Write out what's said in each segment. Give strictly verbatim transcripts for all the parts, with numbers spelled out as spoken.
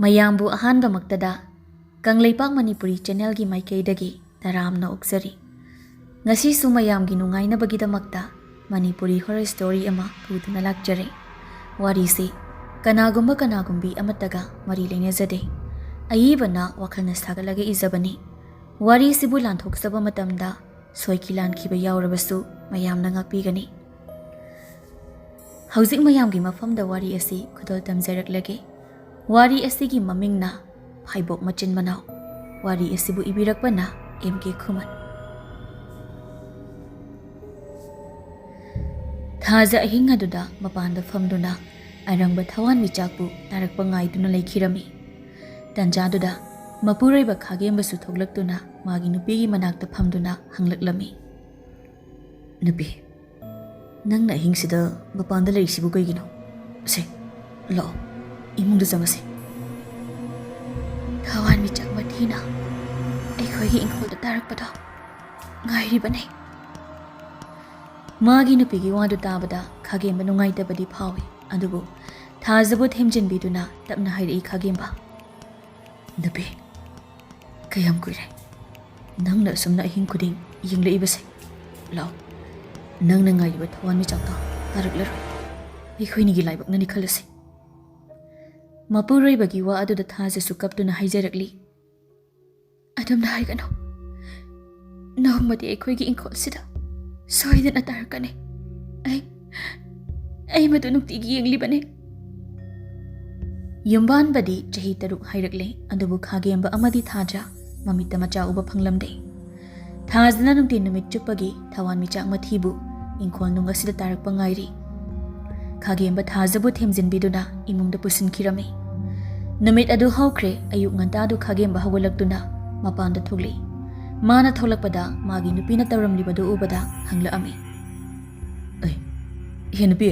ꯃꯌꯥꯝꯕꯨ ꯑꯍꯥꯟꯕꯃꯛꯇꯗ ꯀꯪꯂꯩꯄꯥꯛ ꯃꯅꯤꯄꯨꯔꯤ ꯆꯦꯅꯦꯜꯒꯤ ꯃꯥꯏꯀꯩꯗꯒꯤ ꯇꯔꯥꯝꯅ ꯑꯣꯛꯆꯔꯤ꯫ ꯉꯁꯤꯁꯨ ꯃꯌꯥꯝꯒꯤ ꯅꯨꯡꯉꯥꯏꯅꯕꯒꯤꯗꯃꯛꯇ ꯃꯅꯤꯄꯨꯔꯤ ꯍꯣꯔꯔ ꯁ꯭ꯇꯣꯔꯤ ꯑꯃ ꯄꯨꯗꯨꯅ ꯂꯥꯛꯆꯔꯦ꯫ ꯋꯥꯔꯤꯁꯤ ꯀꯅꯥꯒꯨꯝꯕ ꯀꯅꯥꯒꯨꯝꯕꯤ ꯑꯃꯠꯇꯒ ꯃꯔꯤ ꯂꯩꯅꯖꯗꯦ꯫ ꯑꯏꯕꯅ ꯋꯥꯈꯜꯅ ꯁꯥꯒꯠꯂꯒ ꯏꯖꯕꯅꯤ꯫ ꯋꯥꯔꯤꯁꯤꯕꯨ ꯂꯥꯟꯊꯣꯛꯆꯕ ꯃꯇꯝꯗ ꯁꯣꯏꯈꯤ ꯂꯥꯟꯈꯤꯕ ꯌꯥꯎꯔꯕꯁꯨ ꯃꯌꯥꯝꯅ ꯉꯥꯛꯄꯤꯒꯅꯤ꯫ ꯍꯧꯖꯤꯛ ꯃꯌꯥꯝꯒꯤ ꯃꯐꯝꯗ ꯋꯥꯔꯤ ꯑꯁꯤ ꯈꯨꯗꯣꯜ ꯇꯝꯖꯔꯛꯂꯒꯦ꯫ ꯋꯥꯔꯤ ꯑꯁꯤꯒꯤ ꯃꯃꯤꯡꯅ ꯐꯥꯏꯕꯣꯛ ꯃꯆꯤꯟ ꯃꯅꯥꯎ꯫ ꯋꯥꯔꯤ ꯑꯁꯤꯕꯨ ꯏꯕꯤꯔꯛꯄꯅ ꯑꯦꯝ ꯀꯦ ꯈꯨꯃꯟ꯫ ꯊꯥꯖ ꯑꯍꯤꯡ ꯑꯗꯨꯗ ꯃꯄꯥꯟꯗ ꯐꯝꯗꯨꯅ ꯑꯔꯪꯕ ꯊꯋꯥꯟꯃꯤꯆꯥꯛꯄꯨ ꯇꯥꯔꯛꯄ ꯉꯥꯏꯗꯨꯅ ꯂꯩꯈꯤꯔꯝꯃꯤ꯫ ꯇꯟꯖꯥꯗꯨꯗ ꯃꯄꯨꯔꯣꯏꯕ ꯈꯥꯒꯦꯝꯕꯁꯨ ꯊꯣꯛꯂꯛꯇꯨꯅ ꯃꯥꯒꯤ ꯅꯨꯄꯤꯒꯤ ꯃꯅꯥꯛꯇ ꯐꯝꯗꯨꯅ ꯍꯪꯂꯛꯂꯝꯃꯤ꯫ "ꯅꯨꯄꯤ, ꯅꯪꯅ ꯑꯍꯤꯡꯁꯤꯗ ꯃꯄꯥꯟꯗ ꯂꯩꯔꯤꯁꯤꯕꯨ ꯀꯩꯒꯤꯅꯣ? ꯁꯦ, ꯂꯥꯛꯑꯣ, ꯏꯃꯨꯡꯗ ꯆꯪꯉꯁꯤ꯫" "ꯊꯋꯥꯟꯃꯤꯆꯥꯛ ꯃꯊꯤꯅ ꯑꯩꯈꯣꯏꯒꯤ ꯏꯪꯈꯣꯜꯗ ꯇꯥꯔꯛꯄꯗꯣ ꯉꯥꯏꯔꯤꯕꯅꯦ꯫" ꯃꯥꯒꯤ ꯅꯨꯄꯤꯒꯤ ꯋꯥꯗꯨ ꯇꯥꯕꯗ ꯈꯥꯒꯦꯝꯕ ꯅꯨꯡꯉꯥꯏꯇꯕꯗꯤ ꯐꯥꯎꯏ, ꯑꯗꯨꯕꯨ ꯊꯥꯖꯕꯨ ꯊꯦꯝꯖꯤꯟꯕꯤꯗꯨꯅ ꯇꯞꯅ ꯍꯥꯏꯔꯛꯏ ꯈꯥꯒꯦꯝꯕ꯫ "ꯅꯨꯄꯤ, ꯀꯌꯥꯝ ꯀꯨꯏꯔꯦ ꯅꯪꯅ ꯑꯁꯨꯝꯅ ꯑꯍꯤꯡ ꯈꯨꯗꯤꯡ ꯌꯦꯡꯂꯛꯏꯕꯁꯦ? ꯂꯥꯛꯑꯣ, ꯅꯪꯅ ꯉꯥꯏꯔꯤꯕ ꯊꯋꯥꯟꯃꯤꯆꯥꯛꯇꯣ ꯇꯥꯔꯛꯂꯔꯣꯏ꯫ ꯑꯩꯈꯣꯏꯅꯤꯒꯤ ꯂꯥꯏꯕꯛꯅꯅꯤ ꯈꯜꯂꯁꯤ꯫" ꯃꯄꯨꯔꯣꯏꯕꯒꯤ ꯋꯥ ꯑꯗꯨꯗ ꯊꯥꯖꯁꯨ ꯀꯞꯇꯨꯅ ꯍꯥꯏꯖꯔꯛꯂꯤ꯫ "ꯑꯗꯨꯝꯅ ꯍꯥꯏꯒꯅꯨ꯫ ꯅꯣꯡꯃꯗꯤ ꯑꯩꯈꯣꯏꯒꯤ ꯏꯪꯈꯣꯜꯁꯤꯗ ꯁꯣꯏꯗꯅ ꯇꯥꯔꯛꯀꯅꯤ꯫ ꯑꯩ, ꯑꯩ ꯃꯗꯨ ꯅꯨꯡꯇꯤꯒꯤ ꯌꯦꯡꯂꯤꯕꯅꯤ꯫" ꯌꯨꯝꯕꯥꯟꯕꯗꯤ ꯆꯍꯤ ꯇꯔꯨꯛ ꯍꯥꯏꯔꯛꯂꯦ, ꯑꯗꯨꯕꯨ ꯈꯥꯒꯦꯝꯕ ꯑꯃꯗꯤ ꯊꯥꯖ ꯃꯃꯤꯠꯇ ꯃꯆꯥ ꯎꯕ ꯐꯪꯂꯝꯗꯦ꯫ ꯊꯥꯖꯅ ꯅꯨꯡꯊꯤꯜ ꯅꯨꯃꯤꯠ ꯆꯨꯞꯄꯒꯤ ꯊꯋꯥꯟꯃꯤꯆꯥꯛ ꯃꯊꯤꯕꯨ ꯏꯪꯈꯣꯜ ꯅꯨꯡ ꯑꯁꯤꯗ ꯇꯥꯔꯛꯄ ꯉꯥꯏꯔꯤ꯫ ꯈꯥꯒꯦꯝꯕ ꯊꯥꯖꯕꯨ ꯊꯦꯝꯖꯤꯟꯕꯤꯗꯨꯅ ꯏꯃꯨꯡꯗ ꯄꯨꯁꯤꯟꯈꯤꯔꯝꯃꯤ꯫ ꯅꯨꯃꯤꯠ ꯑꯗꯨ ꯍꯧꯈ꯭ꯔꯦ꯫ ꯑꯌꯨꯛ ꯉꯟꯇꯥꯗꯨ ꯈꯥꯒꯦꯝꯕ ꯍꯧꯒꯠꯂꯛꯇꯨꯅ ꯃꯄꯥꯟꯗ ꯊꯣꯛꯂꯛꯏ꯫ ꯃꯥꯅ ꯊꯣꯛꯂꯛꯄꯗ ꯃꯥꯒꯤ ꯅꯨꯄꯤꯅ ꯇꯧꯔꯝꯂꯤꯕꯗꯨ ꯎꯕꯗ ꯍꯪꯂꯛꯑꯝꯃꯤ꯫ "ꯑꯩ, ꯏꯍꯦ ꯅꯨꯄꯤ,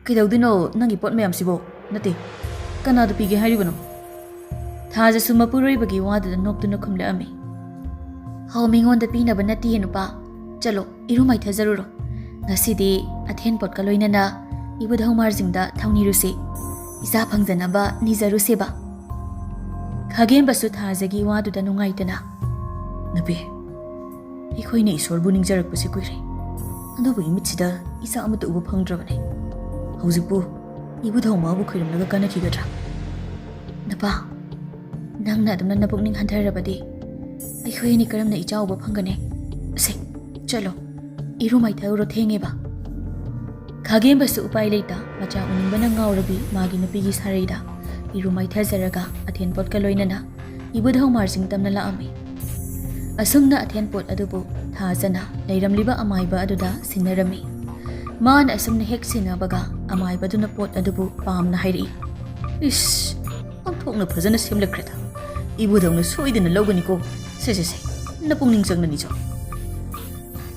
ꯀꯩꯗꯧꯗꯣꯏꯅꯣ ꯅꯪꯒꯤ ꯄꯣꯠ ꯃꯌꯥꯝꯁꯤꯕꯣ? ꯅꯠꯇꯦ, ꯀꯅꯥꯗ ꯄꯤꯒꯦ ꯍꯥꯏꯔꯤꯕꯅꯣ?" ꯊꯥꯖꯁꯨ ꯃꯄꯨꯔꯣꯏꯕꯒꯤ ꯋꯥꯗꯨꯗ ꯅꯣꯛꯇꯨꯅ ꯈꯨꯝꯂꯛꯑꯝꯃꯤ꯫ "ꯍꯣ, ꯃꯤꯉꯣꯟꯗ ꯄꯤꯅꯕ ꯅꯠꯇꯤꯌꯦ ꯅꯨꯄꯥ꯫ ꯆꯠꯂꯣ, ꯏꯔꯨ ꯃꯥꯏꯊꯖꯔꯨꯔꯣ꯫ ꯉꯁꯤꯗꯤ ꯑꯊꯦꯟ ꯄꯣꯠꯀ ꯂꯣꯏꯅꯅ ꯏꯕꯨꯙꯧ ꯃꯥꯔꯖꯤꯡꯗ ꯊꯧꯅꯤꯔꯨꯁꯤ꯫ ꯏꯆꯥ ꯐꯪꯖꯅꯕ ꯅꯤꯖꯔꯨꯁꯦꯕ꯫" ꯈꯥꯒꯦꯝꯕꯁꯨ ꯊꯥꯖꯒꯤ ꯋꯥꯗꯨꯗ ꯅꯨꯡꯉꯥꯏꯇꯅ, "ꯅꯨꯄꯤ, ꯑꯩꯈꯣꯏꯅ ꯏꯁꯣꯔꯕꯨ ꯅꯤꯡꯖꯔꯛꯄꯁꯤ ꯀꯨꯏꯔꯦ, ꯑꯗꯨꯕꯨ ꯏꯃꯤꯠꯁꯤꯗ ꯏꯆꯥ ꯑꯃꯠꯇ ꯎꯕ ꯐꯪꯗ꯭ꯔꯕꯅꯦ꯫ ꯍꯧꯖꯤꯛꯄꯨ ꯏꯕꯨꯙꯧ ꯃꯥꯕꯨ ꯈꯣꯏꯔꯝꯂꯒ ꯀꯟꯅꯈꯤꯒꯗ꯭ꯔꯥ? ꯅꯨꯄꯥ, ꯅꯪꯅ ꯑꯗꯨꯝꯅ ꯅꯄꯨꯛꯅꯤꯡ ꯍꯟꯊꯔꯕꯗꯤ ꯑꯩꯈꯣꯏ ꯑꯅꯤ ꯀꯔꯝꯅ ꯏꯆꯥ ꯎꯕ ꯐꯪꯒꯅꯤ? ꯑꯁꯦ, ꯆꯠꯂꯣ, ꯏꯔꯨ ꯃꯥꯏꯊꯔꯨꯔꯣ, ꯊꯦꯡꯉꯦꯕ꯫" ꯈꯥꯒꯦꯝꯕꯁꯨ ꯎꯄꯥꯏ ꯂꯩꯇ ꯃꯆꯥ ꯎꯅꯤꯡꯕꯅ ꯉꯥꯎꯔꯕꯤ ꯃꯥꯒꯤ ꯅꯨꯄꯤꯒꯤ ꯁꯥꯔꯩꯗ ꯏꯔꯨ ꯃꯥꯏꯊꯖꯔꯒ ꯑꯊꯦꯟꯄꯣꯠꯀ ꯂꯣꯏꯅꯅ ꯏꯕꯨꯙꯧ ꯃꯥꯔꯖꯤꯡ ꯇꯝꯅ ꯂꯥꯛꯑꯝꯃꯤ꯫ ꯑꯁꯨꯝꯅ ꯑꯊꯦꯟꯄꯣꯠ ꯑꯗꯨꯕꯨ ꯊꯥꯖꯅ ꯂꯩꯔꯝꯂꯤꯕ ꯑꯃꯥꯏꯕ ꯑꯗꯨꯗ ꯁꯤꯟꯅꯔꯝꯃꯤ꯫ ꯃꯥꯅ ꯑꯁꯨꯝꯅ ꯍꯦꯛ ꯁꯤꯟꯅꯕꯒ ꯑꯃꯥꯏꯕꯗꯨꯅ ꯄꯣꯠ ꯑꯗꯨꯕꯨ ꯄꯥꯝꯅ ꯍꯥꯏꯔꯛꯏ, "ꯏꯁ, ꯑꯣꯟꯊꯣꯛꯅ ꯐꯖꯅ ꯁꯦꯝꯂꯛꯈ꯭ꯔꯦꯗ꯫ ꯏꯕꯨꯙꯧꯅ ꯁꯣꯏꯗꯅ ꯂꯧꯒꯅꯤꯀꯣ꯫ ꯁꯦ, ꯁꯦ, ꯁꯦ, ꯅꯄꯨꯛꯅꯤꯡ ꯆꯪꯅꯅꯤ ꯆꯣ꯫"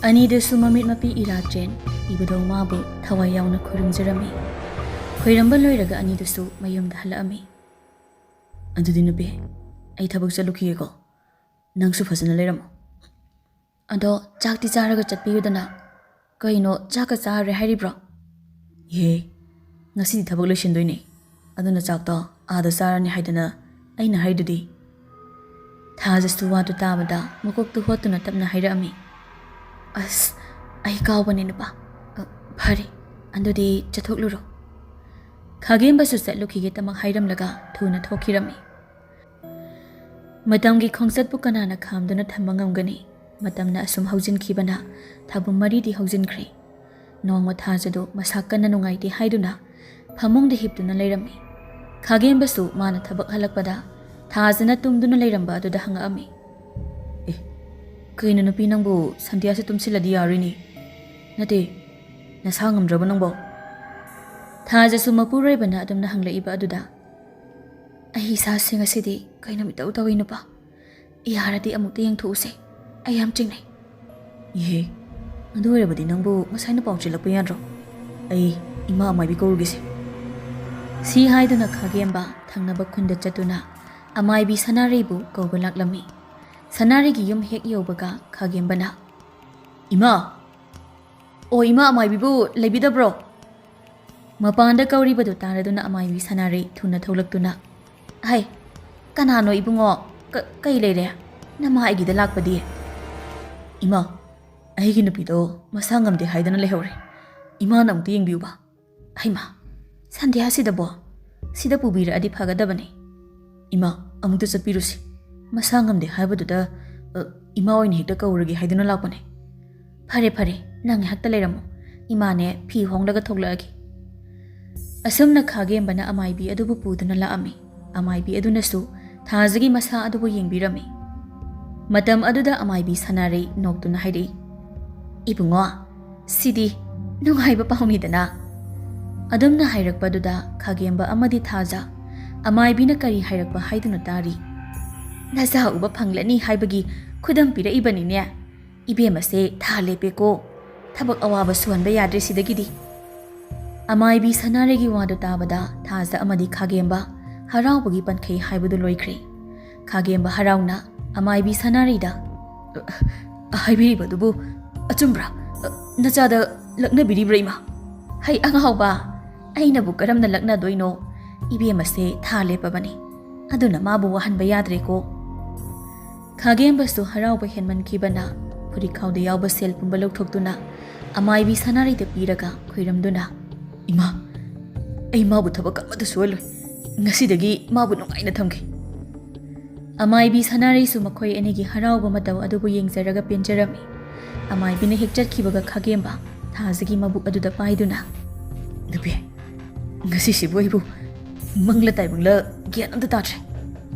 ꯑꯅꯤꯗꯨꯁꯨ ꯃꯃꯤꯠ ꯃꯄꯤ ꯏꯔꯥ ꯆꯦꯟ ꯏꯕꯨꯙꯧ ꯃꯥꯕꯨ ꯊꯋꯥꯏ ꯌꯥꯎꯅ ꯈꯨꯔꯨꯝꯖꯔꯝꯃꯤ꯫ ꯈꯣꯏꯔꯝꯕ ꯂꯣꯏꯔꯒ ꯑꯅꯤꯗꯨꯁꯨ ꯃꯌꯨꯝꯗ ꯍꯜꯂꯛꯑꯝꯃꯤ꯫ "ꯑꯗꯨꯗꯤ ꯅꯨꯄꯤ, ꯑꯩ ꯊꯕꯛ ꯆꯠꯂꯨꯈꯤꯒꯦꯀꯣ꯫ ꯅꯪꯁꯨ ꯐꯖꯅ ꯂꯩꯔꯝꯃꯣ꯫" "ꯑꯗꯣ ꯆꯥꯛꯇꯤ ꯆꯥꯔꯒ ꯆꯠꯄꯤꯌꯨꯗꯅ꯫ ꯀꯩꯅꯣ, ꯆꯥꯛꯀ ꯆꯥꯔꯦ ꯍꯥꯏꯔꯤꯕ꯭ꯔꯣ?" "ꯏꯍꯦ, ꯉꯁꯤꯗꯤ ꯊꯕꯛ ꯂꯣꯏꯁꯤꯟꯗꯣꯏꯅꯦ, ꯑꯗꯨꯅ ꯆꯥꯛꯇꯣ ꯑꯥꯗ ꯆꯥꯔꯅꯤ ꯍꯥꯏꯗꯅ ꯑꯩꯅ ꯍꯥꯏꯗꯨꯗꯤ꯫" ꯊꯥꯖꯁꯨ ꯋꯥꯗꯨ ꯇꯥꯕꯗ ꯃꯀꯣꯛꯇꯨ ꯍꯣꯠꯇꯨꯅ ꯇꯞꯅ ꯍꯥꯏꯔꯛꯑꯝꯃꯤ, "ꯑꯁ, ꯑꯩ ꯀꯥꯎꯕꯅꯦ ꯅꯨꯄꯥ꯫ ꯑ, ꯐꯔꯦ, ꯑꯗꯨꯗꯤ ꯆꯠꯊꯣꯛꯂꯨꯔꯣ꯫" ꯈꯥꯒꯦꯝꯕꯁꯨ ꯆꯠꯂꯨꯈꯤꯒꯦꯇꯃꯛ ꯍꯥꯏꯔꯝꯂꯒ ꯊꯨꯅ ꯊꯣꯛꯈꯤꯔꯝꯃꯤ꯫ ꯃꯇꯝꯒꯤ ꯈꯣꯡꯆꯠꯄꯨ ꯀꯅꯥꯅ ꯈꯥꯝꯗꯨꯅ ꯊꯝꯕ ꯉꯝꯒꯅꯤ? ꯃꯇꯝꯅ ꯑꯁꯨꯝ ꯍꯧꯖꯤꯟꯈꯤꯕꯅ ꯊꯥꯕꯨꯝ ꯃꯔꯤꯗꯤ ꯍꯧꯖꯤꯟꯈ꯭ꯔꯦ꯫ ꯅꯣꯡꯃ ꯊꯥꯖꯗꯨ ꯃꯁꯥ ꯀꯟꯅ ꯅꯨꯡꯉꯥꯏꯇꯦ ꯍꯥꯏꯗꯨꯅ ꯐꯃꯨꯡꯗ ꯍꯤꯞꯇꯨꯅ ꯂꯩꯔꯝꯃꯤ꯫ ꯈꯥꯒꯦꯝꯕꯁꯨ ꯃꯥꯅ ꯊꯕꯛ ꯍꯜꯂꯛꯄꯗ ꯊꯥꯖꯅ ꯇꯨꯝꯗꯨꯅ ꯂꯩꯔꯝꯕ ꯑꯗꯨꯗ ꯍꯪꯉꯛꯑꯝꯃꯤ, "ꯑꯦ, ꯀꯩꯅꯣ ꯅꯨꯄꯤ, ꯅꯪꯕꯨ ꯁꯟꯙ꯭ꯌꯥꯁꯦ ꯇꯨꯝꯁꯤꯜꯂꯗꯤ ꯌꯥꯔꯣꯏꯅꯦ꯫ ꯅꯠꯇꯦ, ꯅꯁꯥ ꯉꯝꯗ꯭ꯔꯕ ꯅꯪꯕꯣ?" ꯊꯥꯖꯁꯨ ꯃꯄꯨꯔꯣꯏꯕꯅ ꯑꯗꯨꯝꯅ ꯍꯪꯂꯛꯏꯕ ꯑꯗꯨꯗ, "ꯑꯩ ꯏꯁꯥꯁꯦ ꯉꯁꯤꯗꯤ ꯀꯩꯅꯣꯝ ꯏꯇꯧ ꯇꯧꯏ ꯅꯨꯄꯥ꯫ ꯌꯥꯔꯗꯤ ꯑꯃꯨꯛꯇ ꯌꯦꯡꯊꯣꯛꯎꯁꯦ꯫ ꯑꯩ ꯌꯥꯝ ꯆꯤꯡꯅꯩ꯫" "ꯏꯍꯦ, ꯑꯗꯨ ꯑꯣꯏꯔꯕꯗꯤ ꯅꯪꯕꯨ ꯉꯁꯥꯏꯅ ꯄꯥꯎ ꯆꯦꯜꯂꯛꯄ ꯌꯥꯗ꯭ꯔꯣ? ꯑꯩ ꯏꯃꯥ ꯑꯃꯥꯏꯕꯤ ꯀꯧꯔꯨꯒꯦꯁꯦ꯫" ꯁꯤ ꯍꯥꯏꯗꯨꯅ ꯈꯥꯒꯦꯝꯕ ꯊꯪꯅꯕ ꯈꯨꯟꯗ ꯆꯠꯇꯨꯅ ꯑꯃꯥꯏꯕꯤ ꯁꯅꯥꯔꯩꯕꯨ ꯀꯧꯕ ꯂꯥꯛꯂꯝꯃꯤ꯫ ꯁꯅꯥꯔꯩꯒꯤ ꯌꯨꯝ ꯍꯦꯛ ꯌꯧꯕꯒ ꯈꯥꯒꯦꯝꯕꯅ, "ꯏꯃꯥ! ꯑꯣ ꯏꯃꯥ, ꯑꯃꯥꯏꯕꯤꯕꯨ ꯂꯩꯕꯤꯗꯕ꯭ꯔꯣ?" ꯃꯄꯥꯟꯗ ꯀꯧꯔꯤꯕꯗꯨ ꯇꯥꯔꯗꯨꯅ ꯑꯃꯥꯏꯕꯤ ꯁꯅꯥꯔꯩ ꯊꯨꯅ ꯊꯣꯛꯂꯛꯇꯨꯅ, "ꯍꯥꯏ, "ꯀꯅꯥꯅꯣ ꯏꯕꯨꯡꯉꯣ? ꯀ-, ꯀꯩ ꯂꯩꯔꯦ? ꯅꯃꯥ ꯑꯩꯒꯤꯗ ꯂꯥꯛꯄꯗꯤ?" "ꯏꯃꯥ, ꯑꯩꯒꯤ ꯅꯨꯄꯤꯗꯣ ꯃꯁꯥ ꯉꯝꯗꯦ ꯍꯥꯏꯗꯅ ꯂꯩꯍꯧꯔꯦ꯫ ꯏꯃꯥꯅ ꯑꯃꯨꯛꯇ ꯌꯦꯡꯕꯤꯌꯨꯕ꯫" "ꯍꯩꯃꯥ, ꯁꯟꯙ꯭ꯌꯥꯁꯤꯗꯕꯣ? ꯁꯤꯗ ꯄꯨꯕꯤꯔꯛꯑꯗꯤ ꯐꯒꯗꯕꯅꯤ꯫ ꯏꯃꯥ, ꯑꯃꯨꯛꯇ ꯆꯠꯄꯤꯔꯨꯁꯤ꯫ ꯃꯁꯥ ꯉꯝꯗꯦ ꯍꯥꯏꯕꯗꯨꯗ, ꯑ, ꯏꯃꯥ ꯑꯣꯏꯅ ꯍꯦꯛꯇ ꯀꯧꯔꯒꯦ ꯍꯥꯏꯗꯨꯅ ꯂꯥꯛꯄꯅꯦ꯫" "ꯐꯔꯦ, ꯐꯔꯦ, ꯅꯪ ꯉꯥꯏꯍꯥꯛꯇ ꯂꯩꯔꯝꯃꯨ꯫ ꯏꯃꯥꯅꯦ ꯐꯤ ꯍꯣꯡꯂꯒ ꯊꯣꯛꯂꯛꯑꯒꯦ꯫" ꯑꯁꯨꯝꯅ ꯈꯥꯒꯦꯝꯕꯅ ꯑꯃꯥꯏꯕꯤ ꯑꯗꯨꯕꯨ ꯄꯨꯗꯨꯅ ꯂꯥꯛꯑꯝꯃꯤ꯫ ꯑꯃꯥꯏꯕꯤ ꯑꯗꯨꯅꯁꯨ ꯊꯥꯖꯒꯤ ꯃꯁꯥ ꯑꯗꯨꯕꯨ ꯌꯦꯡꯕꯤꯔꯝꯃꯤ꯫ ꯃꯇꯝ ꯑꯗꯨꯗ ꯑꯃꯥꯏꯕꯤ ꯁꯅꯥꯔꯩ ꯅꯣꯛꯇꯨꯅ ꯍꯥꯏꯔꯛꯏ, "ꯏꯕꯨꯡꯉꯣ, ꯁꯤꯗꯤ ꯅꯨꯡꯉꯥꯏꯕ ꯄꯥꯎꯅꯤꯗꯅ꯫" ꯑꯗꯨꯝꯅ ꯍꯥꯏꯔꯛꯄꯗꯨꯗ ꯈꯥꯒꯦꯝꯕ ꯑꯃꯗꯤ ꯊꯥꯖ ꯑꯃꯥꯏꯕꯤꯅ ꯀꯔꯤ ꯍꯥꯏꯔꯛꯄ ꯍꯥꯏꯗꯨꯅ ꯇꯥꯔꯤ꯫ "ꯅꯆꯥ ꯎꯕ ꯐꯪꯂꯅꯤ ꯍꯥꯏꯕꯒꯤ ꯈꯨꯗꯝ ꯄꯤꯔꯛꯏꯕꯅꯤꯅꯦ꯫ ꯏꯕꯦꯝꯃꯁꯦ ꯊꯥ ꯂꯦꯞꯄꯦꯀꯣ꯫ ꯊꯕꯛ ꯑꯋꯥꯕ ꯁꯨꯍꯟꯕ ꯌꯥꯗ꯭ꯔꯦ ꯁꯤꯗꯒꯤꯗꯤ꯫" ꯑꯃꯥꯏꯕꯤ ꯁꯅꯥꯔꯩꯒꯤ ꯋꯥꯗꯨ ꯇꯥꯕꯗ ꯊꯥꯖ ꯑꯃꯗꯤ ꯈꯥꯒꯦꯝꯕ ꯍꯔꯥꯎꯕꯒꯤ ꯄꯟꯈꯩ ꯍꯥꯏꯕꯗꯨ ꯂꯣꯏꯈ꯭ꯔꯦ꯫ ꯈꯥꯒꯦꯝꯕ ꯍꯔꯥꯎꯅ ꯑꯃꯥꯏꯕꯤ ꯁꯅꯥꯔꯩꯗ, "ꯑ, ꯍꯥꯏꯕꯤꯔꯤꯕꯗꯨꯕꯨ ꯑꯆꯨꯝꯕ꯭ꯔꯥ? ꯑ, ꯅꯆꯥꯗ ꯂꯛꯅꯕꯤꯔꯤꯕ꯭ꯔꯥ, ꯏꯃꯥ?" "ꯍꯩ ꯑꯉꯥꯎꯕ, ꯑꯩꯅꯕꯨ ꯀꯔꯝꯅ ꯂꯛꯅꯗꯣꯏꯅꯣ? ꯏꯕꯦꯝꯃꯁꯦ ꯊꯥ ꯂꯦꯞꯄꯕꯅꯤ, ꯑꯗꯨꯅ ꯃꯥꯕꯨ ꯋꯥꯍꯟꯕ ꯌꯥꯗ꯭ꯔꯦꯀꯣ꯫" ꯈꯥꯒꯦꯝꯕꯁꯨ ꯍꯔꯥꯎꯕ ꯍꯦꯟꯃꯟꯈꯤꯕꯅ ꯐꯨꯔꯤꯠꯈꯥꯎꯗ ꯌꯥꯎꯕ ꯁꯦꯜ ꯄꯨꯝꯕ ꯂꯧꯊꯣꯛꯇꯨꯅ ꯑꯃꯥꯏꯕꯤ ꯁꯅꯥꯔꯩꯗ ꯄꯤꯔꯒ ꯈꯣꯏꯔꯝꯗꯨꯅ, "ꯏꯃꯥ, ꯑꯩ ꯃꯥꯕꯨ ꯊꯕꯛ ꯑꯃꯠꯇ ꯁꯨꯍꯜꯂꯣꯏ꯫ ꯉꯁꯤꯗꯒꯤ ꯃꯥꯕꯨ ꯅꯨꯡꯉꯥꯏꯅ ꯊꯝꯒꯦ꯫" ꯑꯃꯥꯏꯕꯤ ꯁꯅꯥꯔꯩꯁꯨ ꯃꯈꯣꯏ ꯑꯅꯤꯒꯤ ꯍꯔꯥꯎꯕ ꯃꯇꯧ ꯑꯗꯨꯕꯨ ꯌꯦꯡꯖꯔꯒ ꯄꯦꯟꯖꯔꯝꯃꯤ꯫ ꯑꯃꯥꯏꯕꯤꯅ ꯍꯦꯛ ꯆꯠꯈꯤꯕꯒ ꯈꯥꯒꯦꯝꯕ ꯊꯥꯖꯒꯤ ꯃꯕꯨꯛ ꯑꯗꯨꯗ ꯄꯥꯏꯗꯨꯅ, "ꯅꯨꯄꯤ, ꯉꯁꯤꯁꯤꯕꯨ ꯑꯩꯕꯨ ꯃꯪꯂ ꯇꯥꯏꯕꯪꯂ ꯒ꯭ꯌꯥꯟ ꯑꯝꯇ ꯇꯥꯗ꯭ꯔꯦ꯫"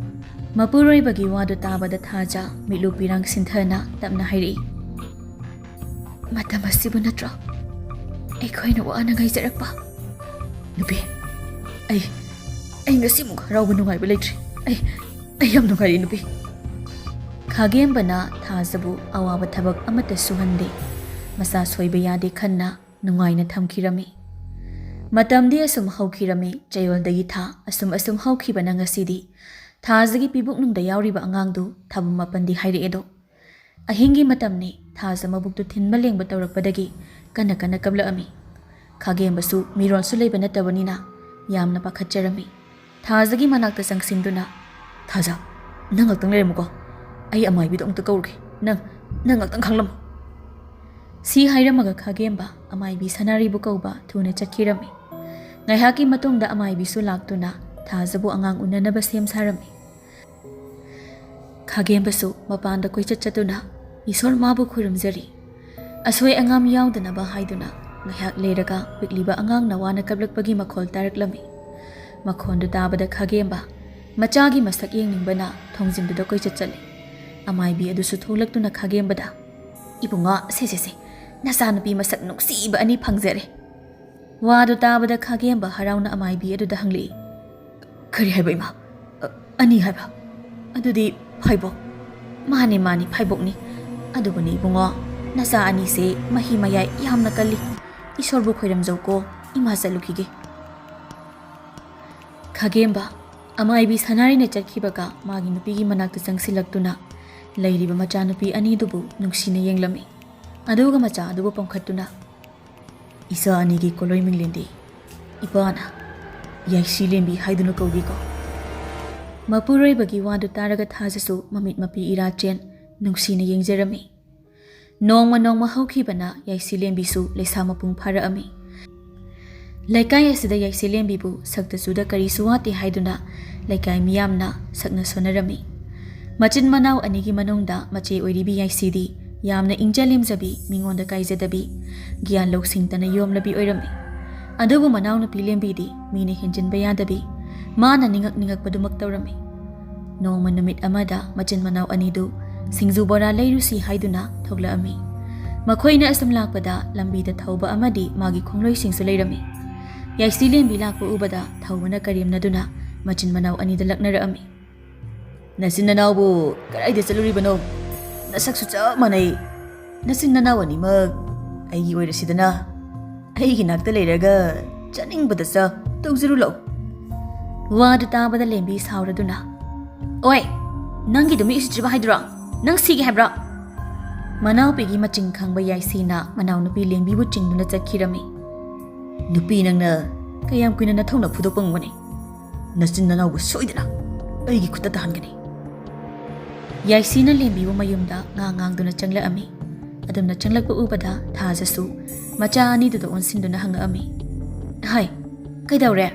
ꯃꯄꯨꯔꯣꯏꯕꯒꯤ ꯋꯥꯗꯨ ꯇꯥꯕꯗ ꯊꯥꯖ ꯃꯤꯠꯂꯨ ꯄꯤꯔꯥꯡ ꯁꯤꯟꯊꯅ ꯇꯞꯅ ꯍꯥꯏꯔꯛꯏ, "ꯃꯇꯝ ꯑꯁꯤꯕꯨ ꯅꯠꯇ꯭ꯔꯣ ꯑꯩꯈꯣꯏꯅ ꯋꯥꯅ ꯉꯥꯏꯖꯔꯛꯄ?" "ꯅꯨꯄꯤ, ꯑꯩ, ꯑꯩ ꯉꯁꯤꯃꯨꯛ ꯍꯔꯥꯎꯕ ꯅꯨꯡꯉꯥꯏꯕ ꯂꯩꯇ꯭ꯔꯤ꯫ ꯑꯩ, ꯑꯩ ꯌꯥꯝ ꯅꯨꯡꯉꯥꯏꯔꯦ, ꯅꯨꯄꯤ꯫" ꯈꯥꯒꯦꯝꯕꯅ ꯊꯥꯖꯕꯨ ꯑꯋꯥꯕ ꯊꯕꯛ ꯑꯃꯠꯇ ꯁꯨꯍꯟꯗꯦ꯫ ꯃꯆꯥ ꯁꯣꯏꯕ ꯌꯥꯗꯦ ꯈꯟꯅ ꯅꯨꯡꯉꯥꯏꯅ ꯊꯝꯈꯤꯔꯝꯃꯤ꯫ ꯃꯇꯝꯗꯤ ꯑꯁꯨꯝ ꯍꯧꯈꯤꯔꯝꯃꯤ, ꯆꯌꯣꯜꯗꯒꯤ ꯊꯥ ꯑꯁꯨꯝ ꯑꯁꯨꯝ ꯍꯧꯈꯤꯕꯅ ꯉꯁꯤꯗꯤ ꯊꯥꯖꯒꯤ ꯄꯤꯕꯨꯛꯅꯨꯡꯗ ꯌꯥꯎꯔꯤꯕ ꯑꯉꯥꯡꯗꯨ ꯊꯥꯕꯨꯡ ꯃꯥꯄꯟꯗꯤ ꯍꯥꯏꯔꯛꯑꯦꯗꯣ꯫ ꯑꯍꯤꯡꯒꯤ ꯃꯇꯝꯅꯤ, ꯊꯥꯖ ꯃꯕꯨꯛꯇꯨ ꯊꯤꯟꯕ ꯂꯦꯡꯕ ꯇꯧꯔꯛꯄꯗꯒꯤ ꯀꯟꯅ ꯀꯟꯅ ꯀꯞꯂꯛꯑꯝꯃꯤ꯫ ꯈꯥꯒꯦꯝꯕꯁꯨ ꯃꯤꯔꯣꯜꯁꯨ ꯂꯩꯕ ꯅꯠꯇꯕꯅꯤꯅ ꯌꯥꯝꯅ ꯄꯥꯈꯠꯆꯔꯝꯃꯤ꯫ ꯊꯥꯖꯒꯤ ꯃꯅꯥꯛꯇ ꯆꯪꯁꯤꯟꯗꯨꯅ, "ꯊꯥꯖ, ꯅꯪ ꯉꯥꯛꯇꯪ ꯂꯩꯔꯝꯃꯨꯀꯣ, ꯑꯩ ꯑꯃꯥꯏꯕꯤꯗꯣ ꯑꯃꯨꯛꯇ ꯀꯧꯔꯨꯒꯦ꯫ ꯅꯪ, ꯅꯪ ꯉꯥꯛꯇꯪ ꯈꯥꯡꯂꯝꯃꯨ꯫" ꯁꯤ ꯍꯥꯏꯔꯝꯃꯒ ꯈꯥꯒꯦꯝꯕ ꯑꯃꯥꯏꯕꯤ ꯁꯅꯥꯔꯤꯕꯨ ꯀꯧꯕ ꯊꯨꯅ ꯆꯠꯈꯤꯔꯝꯃꯤ꯫ ꯉꯥꯏꯍꯥꯛꯀꯤ ꯃꯇꯨꯡꯗ ꯑꯃꯥꯏꯕꯤꯁꯨ ꯂꯥꯛꯇꯨꯅ ꯊꯥꯖꯕꯨ ꯑꯉꯥꯡ ꯎꯅꯅꯕ ꯁꯦꯝ ꯁꯥꯔꯝꯃꯤ꯫ ꯈꯥꯒꯦꯝꯕꯁꯨ ꯃꯄꯥꯟꯗ ꯀꯣꯏꯆꯠ ꯆꯠꯇꯨꯅ "ꯏꯁꯣꯔ ꯃꯥꯕꯨ ꯈꯨꯔꯨꯝꯖꯔꯤ, ꯑꯁꯣꯏ ꯑꯉꯥꯝ ꯌꯥꯎꯗꯅꯕ" ꯍꯥꯏꯗꯨꯅ ꯉꯥꯏꯍꯥꯛ ꯂꯩꯔꯒ ꯄꯤꯛꯂꯤꯕ ꯑꯉꯥꯡꯅ ꯋꯥꯅ ꯀꯞꯂꯛꯄꯒꯤ ꯃꯈꯣꯜ ꯇꯥꯔꯛꯂꯝꯃꯤ꯫ ꯃꯈꯣꯟꯗꯨ ꯇꯥꯕꯗ ꯈꯥꯒꯦꯝꯕ ꯃꯆꯥꯒꯤ ꯃꯁꯛ ꯌꯦꯡꯅꯤꯡꯕꯅ ꯊꯣꯡꯖꯤꯟꯗꯨꯗ ꯀꯣꯏꯆꯠ ꯆꯠꯂꯤ꯫ ꯑꯃꯥꯏꯕꯤ ꯑꯗꯨꯁꯨ ꯊꯣꯛꯂꯛꯇꯨꯅ ꯈꯥꯒꯦꯝꯕꯗ, "ꯏꯕꯨꯡꯉꯣ, ꯁꯦ ꯁꯦ ꯁꯦ, ꯅꯆꯥꯅꯨꯄꯤ ꯃꯁꯛ ꯅꯨꯡꯁꯤꯕ ꯑꯅꯤ ꯐꯪꯖꯔꯦ꯫" ꯋꯥꯗꯨ ꯇꯥꯕꯗ ꯈꯥꯒꯦꯝꯕ ꯍꯔꯥꯎꯅ ꯑꯃꯥꯏꯕꯤ ꯑꯗꯨꯗ ꯍꯪꯂꯛꯏ, "ꯀꯔꯤ ꯍꯥꯏꯕ ꯏꯃꯥ? ꯑ, ꯑꯅꯤ ꯍꯥꯏꯕ? ꯑꯗꯨꯗꯤ ꯐꯥꯏꯕꯣꯛ?" "ꯃꯥꯅꯤ, ꯃꯥꯅꯤ, ꯐꯥꯏꯕꯣꯛꯅꯤ꯫ ꯑꯗꯨꯕꯨꯅꯤ ꯏꯕꯨꯡꯉꯣ, ꯅꯆꯥ ꯑꯅꯤꯁꯦ ꯃꯍꯤ ꯃꯌꯥꯏ ꯌꯥꯝꯅ ꯀꯜꯂꯤ꯫ ꯏꯁꯣꯔꯕꯨ ꯈꯣꯏꯔꯝꯖꯧꯀꯣ, ꯏꯃꯥ ꯆꯠꯂꯨꯈꯤꯒꯦ꯫" ꯈꯥꯒꯦꯝꯕ ꯑꯃꯥꯏꯕꯤ ꯁꯅꯥꯔꯤꯅ ꯆꯠꯈꯤꯕꯒ ꯃꯥꯒꯤ ꯅꯨꯄꯤꯒꯤ ꯃꯅꯥꯛꯇ ꯆꯪꯁꯤꯜꯂꯛꯇꯨꯅ ꯂꯩꯔꯤꯕ ꯃꯆꯥꯅꯨꯄꯤ ꯑꯅꯤꯗꯨꯕꯨ ꯅꯨꯡꯁꯤꯅ ꯌꯦꯡꯂꯝꯃꯤ꯫ ꯑꯗꯨꯒ ꯃꯆꯥ ꯑꯗꯨꯕꯨ ꯄꯣꯝꯈꯠꯇꯨꯅ, "ꯏꯆꯥ ꯑꯅꯤꯒꯤ ꯀꯣꯂꯣꯏ ꯃꯤꯡꯂꯦꯟꯗꯤ ꯏꯄꯥꯅ ꯌꯥꯏꯁꯤ ꯂꯦꯝꯕꯤ ꯍꯥꯏꯗꯨꯅ ꯀꯧꯒꯦꯀꯣ?" ꯃꯄꯨꯔꯣꯏꯕꯒꯤ ꯋꯥꯗꯨ ꯇꯥꯔꯒ ꯊꯥꯖꯁꯨ ꯃꯃꯤꯠ ꯃꯄꯤ ꯏꯔꯥ ꯆꯦꯟ ꯅꯨꯡꯁꯤꯅ ꯌꯦꯡꯖꯔꯝꯃꯤ꯫ ꯅꯣꯡꯃ ꯅꯣꯡꯃ ꯍꯧꯈꯤꯕꯅ ꯌꯥꯏꯁꯤ ꯂꯦꯝꯕꯤꯁꯨ ꯂꯩꯁꯥ ꯃꯄꯨꯡ ꯐꯥꯔꯛꯑꯝꯃꯤ꯫ ꯂꯩꯀꯥꯏ ꯑꯁꯤꯗ ꯌꯥꯏꯁꯤ ꯂꯦꯝꯕꯤꯕꯨ ꯁꯛꯇ ꯆꯨꯗ ꯀꯔꯤꯁꯨ ꯋꯥꯠꯇꯦ ꯍꯥꯏꯗꯨꯅ ꯂꯩꯀꯥꯏ ꯃꯤꯌꯥꯝꯅ ꯁꯛꯅ ꯁꯣꯟꯅꯔꯝꯃꯤ꯫ ꯃꯆꯤꯟ ꯃꯅꯥꯎ ꯑꯅꯤꯒꯤ ꯃꯅꯨꯡꯗ ꯃꯆꯦ ꯑꯣꯏꯔꯤꯕꯤ ꯌꯥꯏꯁꯤꯗꯤ ꯌꯥꯝꯅ ꯏꯪꯖ ꯂꯦꯝꯖꯕꯤ, ꯃꯤꯉꯣꯟꯗ ꯀꯥꯏꯖꯗꯕꯤ, ꯒ꯭ꯌꯥꯟ ꯂꯧꯁꯤꯡꯇꯅ ꯌꯣꯝꯂꯕꯤ ꯑꯣꯏꯔꯝꯃꯤ꯫ ꯑꯗꯨꯕꯨ ꯃꯅꯥꯎꯅꯨꯄꯤ ꯂꯦꯝꯕꯤꯗꯤ ꯃꯤꯅ ꯍꯦꯟꯖꯤꯟꯕ ꯌꯥꯗꯕꯤ, ꯃꯥꯅ ꯅꯤꯡꯉꯛ ꯅꯤꯡꯉꯛꯄꯗꯨꯃꯛ ꯇꯧꯔꯝꯃꯤ꯫ ꯅꯣꯡꯃ ꯅꯨꯃꯤꯠ ꯑꯃꯗ ꯃꯆꯤꯟ ꯃꯅꯥꯎ ꯑꯅꯤꯗꯨ ꯁꯤꯡꯖꯨ ꯕꯣꯔꯥ ꯂꯩꯔꯨꯁꯤ ꯍꯥꯏꯗꯨꯅ ꯊꯣꯛꯂꯛꯑꯝꯃꯤ꯫ ꯃꯈꯣꯏꯅ ꯑꯁꯨꯝ ꯂꯥꯛꯄꯗ ꯂꯝꯕꯤꯗ ꯊꯧꯕ ꯑꯃꯗꯤ ꯃꯥꯒꯤ ꯈꯣꯡꯂꯣꯏꯁꯤꯡꯁꯨ ꯂꯩꯔꯝꯃꯤ꯫ ꯌꯥꯏꯁꯤ ꯂꯦꯝꯕꯤ ꯂꯥꯛꯄ ꯎꯕꯗ ꯊꯧꯕꯅ ꯀꯔꯦꯝꯅꯗꯨꯅ ꯃꯆꯤꯟ ꯃꯅꯥꯎ ꯑꯅꯤꯗ ꯂꯛꯅꯔꯛꯑꯝꯃꯤ꯫ "ꯅꯆꯤꯟ ꯅꯅꯥꯎꯕꯨ ꯀꯗꯥꯏꯗ ꯆꯠꯂꯨꯔꯤꯕꯅꯣ? ꯅꯁꯛꯁꯨ ꯆꯞ ꯃꯥꯟꯅꯩ꯫ ꯅꯆꯤꯟ ꯅꯅꯥꯎ ꯑꯅꯤꯃꯛ ꯑꯩꯒꯤ ꯑꯣꯏꯔꯁꯤꯗꯅ꯫ ꯑꯩꯒꯤ ꯅꯥꯛꯇ ꯂꯩꯔꯒ ꯆꯥꯅꯤꯡꯕꯗ ꯆꯥ, ꯇꯧꯖꯔꯨ ꯂꯥꯛꯎ꯫" ꯋꯥꯗꯨ ꯇꯥꯕꯗ ꯂꯦꯝꯕꯤ ꯁꯥꯎꯔꯗꯨꯅ, "ꯑꯣꯏ, ꯅꯪꯒꯤꯗꯨ ꯃꯤ ꯎꯁꯤꯠꯇ꯭ꯔꯤꯕ ꯍꯥꯏꯗꯨꯔꯣ? ꯅꯪ ꯁꯤꯒꯦ ꯍꯥꯏꯕ꯭ꯔꯣ?" ꯃꯅꯥꯎꯄꯤꯒꯤ ꯃꯆꯤꯡ ꯈꯪꯕ ꯌꯥꯏꯁꯤꯅ ꯃꯅꯥꯎꯅꯨꯄꯤ ꯂꯦꯝꯕꯤꯕꯨ ꯆꯤꯡꯗꯨꯅ ꯆꯠꯈꯤꯔꯝꯃꯤ꯫ "ꯅꯨꯄꯤ ꯅꯪꯅ ꯀꯌꯥꯝ ꯀꯨꯏꯅ ꯅꯊꯧꯅ ꯐꯨꯗꯣꯛꯄ ꯉꯝꯒꯅꯤ? ꯅꯆꯤꯟ ꯅꯅꯥꯎꯕꯨ ꯁꯣꯏꯗꯅ ꯑꯩꯒꯤ ꯈꯨꯠꯇ ꯇꯥꯍꯟꯒꯅꯤ꯫ ꯌꯥꯏꯁꯤꯅ ꯂꯦꯝꯕꯤꯕꯨ ꯃꯌꯨꯝꯗ ꯉꯥꯡ ꯉꯥꯡꯗꯨꯅ ꯆꯪꯂꯛꯑꯝꯃꯤ꯫ ꯑꯗꯨꯝꯅ ꯆꯪꯂꯛꯄ ꯎꯕꯗ ꯊꯥꯖꯁꯨ ꯃꯆꯥ ꯑꯅꯤꯗꯨꯗ ꯑꯣꯟꯁꯤꯟꯗꯨꯅ ꯍꯪꯉꯛꯑꯝꯃꯤ, "ꯍꯥꯏ, ꯀꯩꯗꯧꯔꯦ?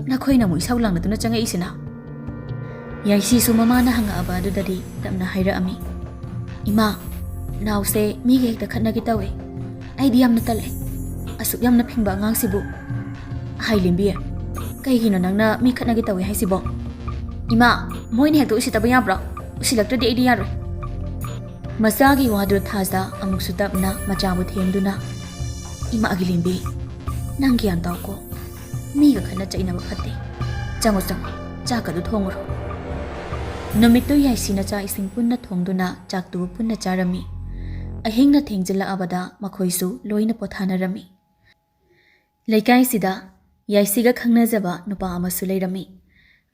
ꯅꯈꯣꯏꯅ ꯑꯃꯨꯛ ꯏꯁꯧ ꯂꯥꯡꯅꯗꯨꯅ ꯆꯪꯉꯛꯏꯁꯤꯅ?" ꯌꯥꯏꯁꯤꯁꯨ ꯃꯃꯥꯅ ꯍꯪꯉꯛꯑꯕ ꯑꯗꯨꯗꯗꯤ ꯇꯞꯅ ꯍꯥꯏꯔꯛꯑꯝꯃꯤ, "ꯏꯃꯥ, ꯅꯥꯎꯁꯦ ꯃꯤꯒ ꯍꯦꯛꯇ ꯈꯠꯅꯒꯦ ꯇꯧꯋꯦ꯫ ꯑꯩꯗꯤ ꯌꯥꯝꯅ ꯇꯜꯂꯦ꯫ ꯑꯁꯨꯛ ꯌꯥꯝꯅ ꯐꯤꯡꯕ ꯑꯉꯥꯡꯁꯤꯕꯨ꯫ ꯍꯥꯏ ꯂꯦꯝꯕꯤ, ꯀꯩꯒꯤꯅꯣ ꯅꯪꯅ ꯃꯤ ꯈꯠꯅꯒꯦ ꯇꯧꯋꯦ ꯍꯥꯏꯁꯤꯕꯣ? ꯏꯃꯥ, ꯃꯣꯏꯅ ꯍꯦꯛꯇ ꯎꯁꯤꯠꯇꯕ ꯌꯥꯕ꯭ꯔꯣ? ꯎꯁꯤꯜꯂꯛꯇ꯭ꯔꯗꯤ ꯑꯩꯗꯤ ꯌꯥꯔꯣꯏ꯫" ꯃꯆꯥꯒꯤ ꯋꯥꯗꯨ ꯊꯥꯖ ꯑꯃꯨꯛꯁꯨ ꯇꯞꯅ ꯃꯆꯥꯕꯨ ꯊꯦꯝꯗꯨꯅ, "ꯏꯃꯥꯒꯤ ꯂꯦꯝꯕꯤ, ꯅꯪ ꯒ꯭ꯌꯥꯟ ꯇꯥꯎꯀꯣ꯫ ꯃꯤꯒ ꯈꯠꯅ ꯆꯩꯅꯕ ꯐꯠꯇꯦ꯫ ꯆꯪꯉꯣ, ꯆꯪꯉꯣ, ꯆꯥꯛꯀꯗꯨ ꯊꯣꯡꯉꯨꯔꯣ꯫" ꯅꯨꯃꯤꯠꯇꯨ ꯌꯥꯏꯁꯤꯅ ꯆꯥꯛ ꯏꯁꯤꯡ ꯄꯨꯟꯅ ꯊꯣꯡꯗꯨꯅ ꯆꯥꯛꯇꯨꯕꯨ ꯄꯨꯟꯅ ꯆꯥꯔꯝꯃꯤ꯫ ꯑꯍꯤꯡꯅ ꯊꯦꯡꯖꯤꯜꯂꯛꯑꯕꯗ ꯃꯈꯣꯏꯁꯨ ꯂꯣꯏꯅ ꯄꯣꯊꯥꯅꯔꯝꯃꯤ꯫ ꯂꯩꯀꯥꯏꯁꯤꯗ ꯌꯥꯏꯁꯤꯒ ꯈꯪꯅꯖꯕ ꯅꯨꯄꯥ ꯑꯃꯁꯨ ꯂꯩꯔꯝꯃꯤ꯫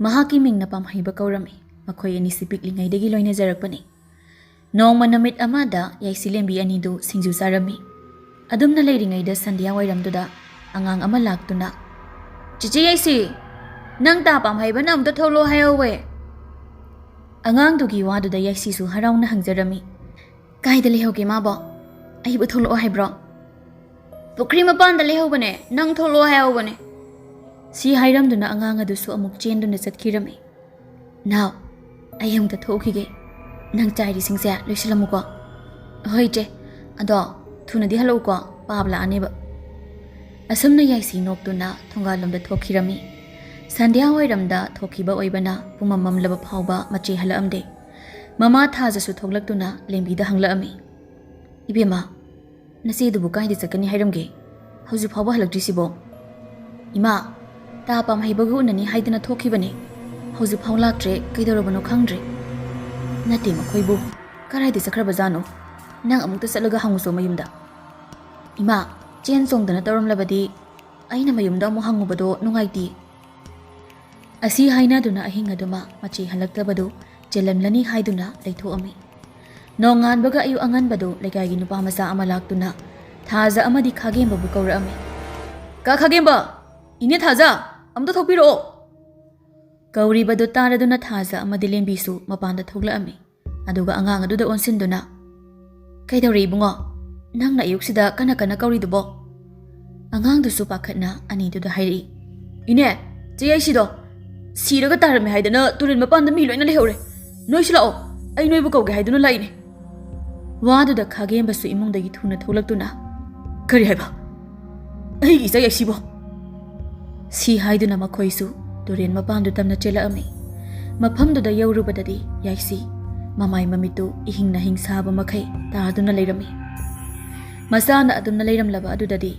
ꯃꯍꯥꯛꯀꯤ ꯃꯤꯡꯅ ꯄꯥꯝꯍꯩꯕ ꯀꯧꯔꯝꯃꯤ꯫ ꯃꯈꯣꯏ ꯑꯅꯤꯁꯤ ꯄꯤꯛꯂꯤꯉꯩꯗꯒꯤ ꯂꯣꯏꯅꯖꯔꯛꯄꯅꯤ꯫ ꯅꯣꯡꯃ ꯅꯨꯃꯤꯠ ꯑꯃꯗ ꯌꯥꯏꯁꯤ ꯂꯦꯝꯕꯤ ꯑꯅꯤꯗꯨ ꯁꯤꯡꯖꯨ ꯆꯥꯔꯝꯃꯤ꯫ ꯑꯗꯨꯝꯅ ꯂꯩꯔꯤꯉꯩꯗ ꯁꯟꯙ꯭ꯌꯥ ꯋꯥꯏꯔꯝꯗꯨꯗ ꯑꯉꯥꯡ ꯑꯃ ꯂꯥꯛꯇꯨꯅ, "ꯆꯤꯆꯦ ꯌꯥꯏꯁꯤ, ꯅꯪ ꯇꯥ ꯄꯥꯝꯍꯩꯕꯅ ꯑꯃꯨꯛꯇ ꯊꯣꯛꯂꯛꯑꯣ ꯍꯥꯏꯍꯧꯋꯦ꯫" ꯑꯉꯥꯡꯗꯨꯒꯤ ꯋꯥꯗꯨꯗ ꯌꯥꯏꯁꯤꯁꯨ ꯍꯔꯥꯎꯅ ꯍꯪꯖꯔꯝꯃꯤ, "ꯀꯥꯏꯗ ꯂꯩꯍꯧꯒꯦ ꯃꯥꯕꯣ? ꯑꯩꯕꯨ ꯊꯣꯛꯂꯛꯑꯣ ꯍꯥꯏꯕ꯭ꯔꯣ?" "ꯄꯨꯈ꯭ꯔꯤ ꯃꯄꯥꯟꯗ ꯂꯩꯍꯧꯕꯅꯦ, ꯅꯪ ꯊꯣꯛꯂꯛꯑꯣ ꯍꯥꯏꯍꯧꯕꯅꯦ꯫" ꯁꯤ ꯍꯥꯏꯔꯝꯗꯨꯅ ꯑꯉꯥꯡ ꯑꯗꯨꯁꯨ ꯑꯃꯨꯛ ꯆꯦꯟꯗꯨꯅ ꯆꯠꯈꯤꯔꯝꯃꯤ꯫ "ꯅꯥꯎ, ꯑꯩ ꯑꯃꯨꯛꯇ ꯊꯣꯛꯎꯈꯤꯒꯦ꯫ ꯅꯪ ꯆꯥꯏꯔꯤꯁꯤꯡꯁꯦ ꯂꯣꯏꯁꯤꯜꯂꯝꯃꯨꯀꯣ꯫" "ꯍꯣꯏ ꯏꯆꯦ, ꯑꯗꯣ ꯊꯨꯅꯗꯤ ꯍꯜꯂꯛꯎꯀꯣ, ꯄꯥꯕ ꯂꯥꯛꯑꯅꯦꯕ꯫" ꯑꯁꯨꯝꯅ ꯌꯥꯏꯁꯤ ꯅꯣꯛꯇꯨꯅ ꯊꯣꯡꯒꯥꯜꯂꯣꯝꯗ ꯊꯣꯛꯈꯤꯔꯝꯃꯤ꯫ ꯁꯟꯙ꯭ꯌꯥ ꯋꯥꯏꯔꯝꯗ ꯊꯣꯛꯈꯤꯕ ꯑꯣꯏꯕꯅ ꯄꯨꯃꯝ ꯃꯝꯂꯕ ꯐꯥꯎꯕ ꯃꯆꯦ ꯍꯜꯂꯛꯑꯝꯗꯦ꯫ ꯃꯃꯥ ꯊꯥꯖꯁꯨ ꯊꯣꯛꯂꯛꯇꯨꯅ ꯂꯦꯝꯕꯤꯗ ꯍꯪꯂꯛꯑꯝꯃꯤ, "ꯏꯕꯦꯝꯃ, ꯅꯆꯦꯗꯨꯕꯨ ꯀꯥꯏꯗ ꯆꯠꯀꯅꯤ ꯍꯥꯏꯔꯝꯒꯦ? ꯍꯧꯖꯤꯛ ꯐꯥꯎꯕ ꯍꯜꯂꯛꯇ꯭ꯔꯤꯁꯤꯕꯣ?" "ꯏꯃꯥ, ꯇꯥ ꯄꯥꯝꯍꯩꯕꯒ ꯎꯅꯅꯤ ꯍꯥꯏꯗꯅ ꯊꯣꯛꯈꯤꯕꯅꯦ꯫ ꯍꯧꯖꯤꯛ ꯐꯥꯎ ꯂꯥꯛꯇ꯭ꯔꯦ, ꯀꯩꯗꯧꯔꯕꯅꯣ ꯈꯪꯗ꯭ꯔꯦ꯫" "ꯅꯠꯇꯦ ꯃꯈꯣꯏꯕꯨ, ꯀꯗꯥꯏꯗ ꯆꯠꯈ꯭ꯔꯕꯖꯥꯠꯅꯣ? ꯅꯪ ꯑꯃꯨꯛꯇ ꯆꯠꯂꯒ ꯍꯪꯉꯨꯆꯣ ꯃꯌꯨꯝꯗ꯫" "ꯏꯃꯥ, ꯆꯦꯟ ꯆꯣꯡꯗꯅ ꯇꯧꯔꯝꯂꯕꯗꯤ ꯑꯩꯅ ꯃꯌꯨꯝꯗ ꯑꯃꯨꯛ ꯍꯪꯉꯨꯕꯗꯣ ꯅꯨꯡꯉꯥꯏꯇꯦ꯫" ꯑꯁꯤ ꯍꯥꯏꯅꯗꯨꯅ ꯑꯍꯤꯡ ꯑꯗꯨꯃ ꯃꯆꯦ ꯍꯜꯂꯛꯇꯕꯗꯨ ꯆꯦꯜꯂꯝꯂꯅꯤ ꯍꯥꯏꯗꯨꯅ ꯂꯩꯊꯣꯛꯑꯝꯃꯤ꯫ ꯅꯣꯡꯉꯥꯟꯕꯒ ꯑꯌꯨꯛ ꯑꯉꯟꯕꯗꯨ ꯂꯩꯀꯥꯏꯒꯤ ꯅꯨꯄꯥ ꯃꯆꯥ ꯑꯃ ꯂꯥꯛꯇꯨꯅ ꯊꯥꯖ ꯑꯃꯗꯤ ꯈꯥꯒꯦꯝꯕꯕꯨ ꯀꯧꯔꯛꯑꯝꯃꯤ꯫ "ꯀꯥ ꯈꯥꯒꯦꯝꯕ, ꯏꯅꯦ ꯊꯥꯖ, ꯑꯝꯇ ꯊꯣꯛꯄꯤꯔꯛꯑꯣ꯫" ꯀꯧꯔꯤꯕꯗꯨ ꯇꯥꯔꯗꯨꯅ ꯊꯥꯖ ꯑꯃꯗꯤ ꯂꯦꯝꯕꯤꯁꯨ ꯃꯄꯥꯟꯗ ꯊꯣꯛꯂꯛꯑꯝꯃꯤ꯫ ꯑꯗꯨꯒ ꯑꯉꯥꯡ ꯑꯗꯨꯗ ꯑꯣꯟꯁꯤꯟꯗꯨꯅ, "ꯀꯩꯗꯧꯔꯦ ꯏꯕꯨꯡꯉꯣ? ꯅꯪꯅ ꯑꯌꯨꯛꯁꯤꯗ ꯀꯟꯅ ꯀꯟꯅ ꯀꯧꯔꯤꯗꯨꯕꯣ?" ꯑꯉꯥꯡꯗꯨꯁꯨ ꯄꯥꯈꯠꯅ ꯑꯅꯤꯗꯨꯗ ꯍꯥꯏꯔꯛꯏ, "ꯏꯅꯦ, ꯆꯦ ꯌꯥꯏꯁꯤꯗꯣ ꯁꯤꯔꯒ ꯇꯥꯔꯝꯃꯦ ꯍꯥꯏꯗꯅ ꯇꯨꯔꯦꯜ ꯃꯄꯥꯟꯗ ꯃꯤ ꯂꯣꯏꯅ ꯂꯩꯍꯧꯔꯦ꯫ ꯅꯣꯏꯁꯨ ꯂꯥꯛꯑꯣ, ꯑꯩ ꯅꯣꯏꯕꯨ ꯀꯧꯒꯦ ꯍꯥꯏꯗꯨꯅ ꯂꯥꯛꯏꯅꯦ꯫" ꯋꯥꯗꯨꯗ ꯈꯥꯒꯦꯝꯕꯁꯨ ꯏꯃꯨꯡꯗꯒꯤ ꯊꯨꯅ ꯊꯣꯛꯂꯛꯇꯨꯅ, "ꯀꯔꯤ ꯍꯥꯏꯕ? ꯑꯩꯒꯤ ꯏꯆꯥ ꯌꯥꯏꯁꯤꯕꯣ?" ꯁꯤ ꯍꯥꯏꯗꯨꯅ ꯃꯈꯣꯏꯁꯨ ꯇꯨꯔꯦꯜ ꯃꯄꯥꯟꯗꯨ ꯇꯝꯅ ꯆꯦꯜꯂꯛꯑꯝꯃꯤ꯫ ꯃꯐꯝꯗꯨꯗ ꯌꯧꯔꯨꯕꯗꯗꯤ ꯌꯥꯏꯁꯤ ꯃꯃꯥꯏ ꯃꯃꯤꯠꯇꯨ ꯏꯍꯤꯡ ꯅꯥꯍꯤꯡ ꯁꯥꯕ ꯃꯈꯩ ꯇꯥꯗꯨꯅ ꯂꯩꯔꯝꯃꯤ꯫ ꯃꯆꯥꯅ ꯑꯗꯨꯝꯅ ꯂꯩꯔꯝꯂꯕ ꯑꯗꯨꯗꯗꯤ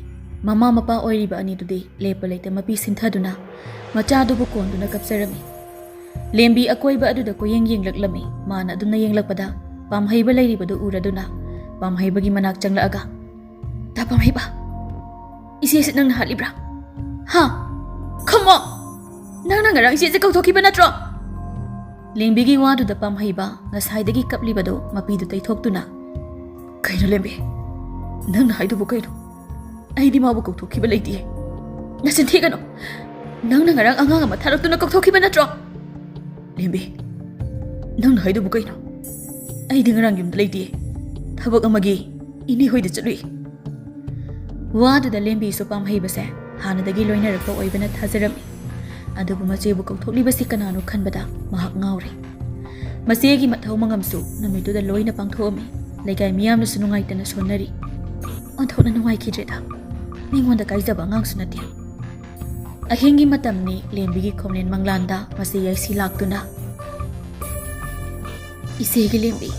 ꯃꯃꯥ ꯃꯄꯥ ꯑꯣꯏꯔꯤꯕ ꯑꯅꯤꯗꯨꯗꯤ ꯂꯦꯞꯄ ꯂꯩꯇ ꯃꯄꯤ ꯁꯤꯟꯊꯗꯨꯅ ꯃꯆꯥꯗꯨꯕꯨ ꯀꯣꯟꯗꯨꯅ ꯀꯞꯆꯔꯝꯃꯤ꯫ ꯂꯦꯝꯕꯤ ꯑꯀꯣꯏꯕ ꯑꯗꯨꯗ ꯀꯣꯏꯌꯦꯡ ꯌꯦꯡꯂꯛꯂꯝꯃꯤ꯫ ꯃꯥꯅ ꯑꯗꯨꯝꯅ ꯌꯦꯡꯂꯛꯄꯗ ꯄꯥꯝꯍꯩꯕ ꯂꯩꯔꯤꯕꯗꯨ ꯎꯔꯗꯨꯅ ꯄꯥꯝꯍꯩꯕꯒꯤ ꯃꯅꯥꯛ ꯆꯪꯂꯛꯑꯒ, "ꯇꯥ ꯄꯥꯝꯍꯩꯕ, ꯏꯆꯦꯁꯤ ꯅꯪꯅ ꯍꯥꯠꯂꯤꯕ꯭ꯔꯥ? ꯍꯥ? ꯈꯨꯝꯃꯣ! ꯅꯪꯅ ꯉꯔꯥꯡ ꯏꯆꯦꯁꯦ ꯀꯧꯊꯣꯛꯈꯤꯕ ꯅꯠꯇ꯭ꯔꯣ?" ꯂꯦꯝꯕꯤꯒꯤ ꯋꯥꯗꯨꯗ ꯄꯥꯝꯍꯩꯕ ꯉꯁꯥꯏꯗꯒꯤ ꯀꯞꯂꯤꯕꯗꯨ ꯃꯄꯤꯗꯨ ꯇꯩꯊꯣꯛꯇꯨꯅ, "ꯀꯩꯅꯣ ꯂꯦꯝꯕꯤ? ꯅꯪꯅ ꯍꯥꯏꯗꯨꯕꯨ ꯀꯩꯅꯣ? ꯑꯩꯗꯤ ꯃꯥꯕꯨ ꯀꯧꯊꯣꯛꯈꯤꯕ ꯂꯩꯇꯤꯌꯦ꯫" "ꯅꯆꯤꯟ ꯊꯤꯒꯅꯨ! ꯅꯪꯅ ꯉꯔꯥꯡ ꯑꯉꯥꯡ ꯑꯃ ꯊꯥꯔꯛꯇꯨꯅ ꯀꯧꯊꯣꯛꯈꯤꯕ ꯅꯠꯇ꯭ꯔꯣ?" "ꯂꯦꯝꯕꯤ, ꯅꯪꯅ ꯍꯥꯏꯗꯨꯕꯨ ꯀꯩꯅꯣ? ꯑꯩꯗꯤ ꯉꯔꯥꯡ ꯌꯨꯝꯗ ꯂꯩꯇꯤꯌꯦ꯫ ꯊꯕꯛ ꯑꯃꯒꯤ ꯏꯅꯦ ꯍꯣꯏꯗ ꯆꯠꯂꯨꯏ꯫" ꯋꯥꯗꯨꯗ ꯂꯦꯝꯕꯤꯁꯨ ꯄꯥꯝꯍꯩꯕꯁꯦ ꯍꯥꯟꯅꯗꯒꯤ ꯂꯣꯏꯅꯔꯛꯄ ꯑꯣꯏꯕꯅ ꯊꯥꯖꯔꯝꯃꯤ꯫ ꯑꯗꯨꯕꯨ ꯃꯆꯦꯕꯨ ꯀꯧꯊꯣꯛꯂꯤꯕꯁꯤ ꯀꯅꯥꯅꯣ ꯈꯟꯕꯗ ꯃꯍꯥꯛ ꯉꯥꯎꯔꯦ꯫ ꯃꯆꯦꯒꯤ ꯃꯊꯧ ꯃꯉꯝꯁꯨ ꯅꯨꯃꯤꯠꯇꯨꯗ ꯂꯣꯏꯅ ꯄꯥꯡꯊꯣꯛꯑꯝꯃꯤ꯫ ꯂꯩꯀꯥꯏ ꯃꯤꯌꯥꯝꯅꯁꯨ ꯅꯨꯡꯉꯥꯏꯇꯅ ꯁꯣꯟꯅꯔꯤ꯫ ꯑꯣꯟꯊꯣꯛꯅ ꯅꯨꯡꯉꯥꯏꯈꯤꯗ꯭ꯔꯦꯗ꯫ ꯃꯤꯉꯣꯟꯗ ꯀꯥꯏꯖꯕ ꯑꯉꯥꯡꯁꯨ ꯅꯠꯇꯦ꯫ ꯑꯍꯤꯡꯒꯤ ꯃꯇꯝꯅꯤ꯫ ꯂꯦꯝꯕꯤꯒꯤ ꯈꯣꯝꯂꯦꯟ ꯃꯪꯂꯥꯟꯗ ꯃꯆꯦ ꯌꯥꯏꯁꯤ ꯂꯥꯛꯇꯨꯅ, "ꯏꯆꯦꯒꯤ ꯂꯦꯝꯕꯤ,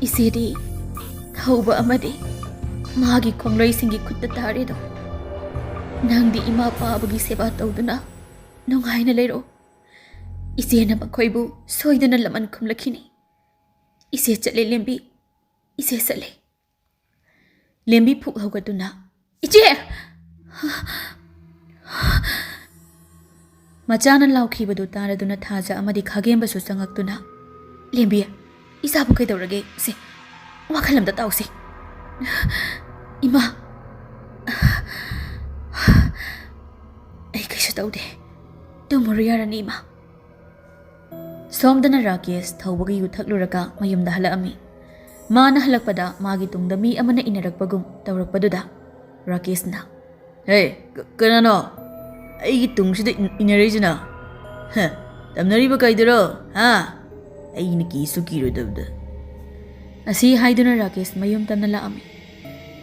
ꯏꯆꯦꯗꯤ ꯊꯧꯕ ꯑꯃꯗꯤ ꯃꯥꯒꯤ ꯈꯣꯡꯂꯣꯏꯁꯤꯡꯒꯤ ꯈꯨꯠꯇ ꯇꯥꯔꯦꯗꯣ꯫ ꯅꯪꯗꯤ ꯏꯃꯥ ꯄꯥꯕꯒꯤ ꯁꯦꯕꯥ ꯇꯧꯗꯨꯅ ꯅꯨꯡꯉꯥꯏꯅ ꯂꯩꯔꯣ꯫ ꯏꯆꯦꯅ ꯃꯈꯣꯏꯕꯨ ꯁꯣꯏꯗꯅ ꯂꯃꯟ ꯈꯨꯝꯂꯛꯈꯤꯅꯤ꯫ ꯏꯆꯦ ꯆꯠꯂꯦ ꯂꯦꯝꯕꯤ, ꯏꯆꯦ ꯆꯠꯂꯦ꯫" ꯂꯦꯝꯕꯤ ꯐꯨꯛ ꯍꯧꯒꯠꯇꯨꯅ, "ꯏꯆꯦ!" ꯃꯆꯥꯅ ꯂꯥꯎꯈꯤꯕꯗꯨ ꯇꯥꯔꯗꯨꯅ ꯊꯥꯖ ꯑꯃꯗꯤ ꯈꯥꯒꯦꯝꯕꯁꯨ ꯆꯪꯉꯛꯇꯨꯅ, "ꯂꯦꯝꯕꯤ, ꯏꯆꯥꯕꯨ ꯀꯩꯗꯧꯔꯒꯦ? ꯁꯦ, ꯋꯥꯈꯜ ꯑꯝꯇ ꯇꯥꯎꯁꯦ꯫" "ꯏꯃꯥ, ꯑꯩ ꯀꯩꯁꯨ ꯇꯧꯗꯦ꯫ "ꯇꯨꯝꯃꯨꯔꯣ ꯌꯥꯔꯅꯤ, ꯏꯃꯥ꯫" ꯁꯣꯝꯗꯅ ꯔꯥꯀꯦꯁ ꯊꯧꯕꯒ ꯌꯨ ꯊꯛꯂꯨꯔꯒ ꯃꯌꯨꯝꯗ ꯍꯜꯂꯛꯑꯝꯃꯤ꯫ ꯃꯥꯅ ꯍꯜꯂꯛꯄꯗ ꯃꯥꯒꯤ ꯇꯨꯡꯗ ꯃꯤ ꯑꯃꯅ ꯏꯟꯅꯔꯛꯄꯒꯨꯝ ꯇꯧꯔꯛꯄꯗꯨꯗ ꯔꯥꯀꯦꯁꯅ, "ꯍꯦ, ꯀ-, ꯀꯅꯥꯅꯣ ꯑꯩꯒꯤ ꯇꯨꯡꯁꯤꯗ ꯏꯟ-, ꯏꯟꯅꯔꯛꯏꯁꯤꯅ? ꯍ, ꯇꯝꯅꯔꯤꯕ ꯀꯥꯏꯗꯨꯔꯣ? ꯍꯥ? ꯑꯩꯅ ꯀꯤꯁꯨ ꯀꯤꯔꯣꯏꯗꯕꯗ꯫" ꯑꯁꯤ ꯍꯥꯏꯗꯨꯅ ꯔꯥꯀꯦꯁ ꯃꯌꯨꯝ ꯇꯝꯅ ꯂꯥꯛꯑꯝꯃꯤ꯫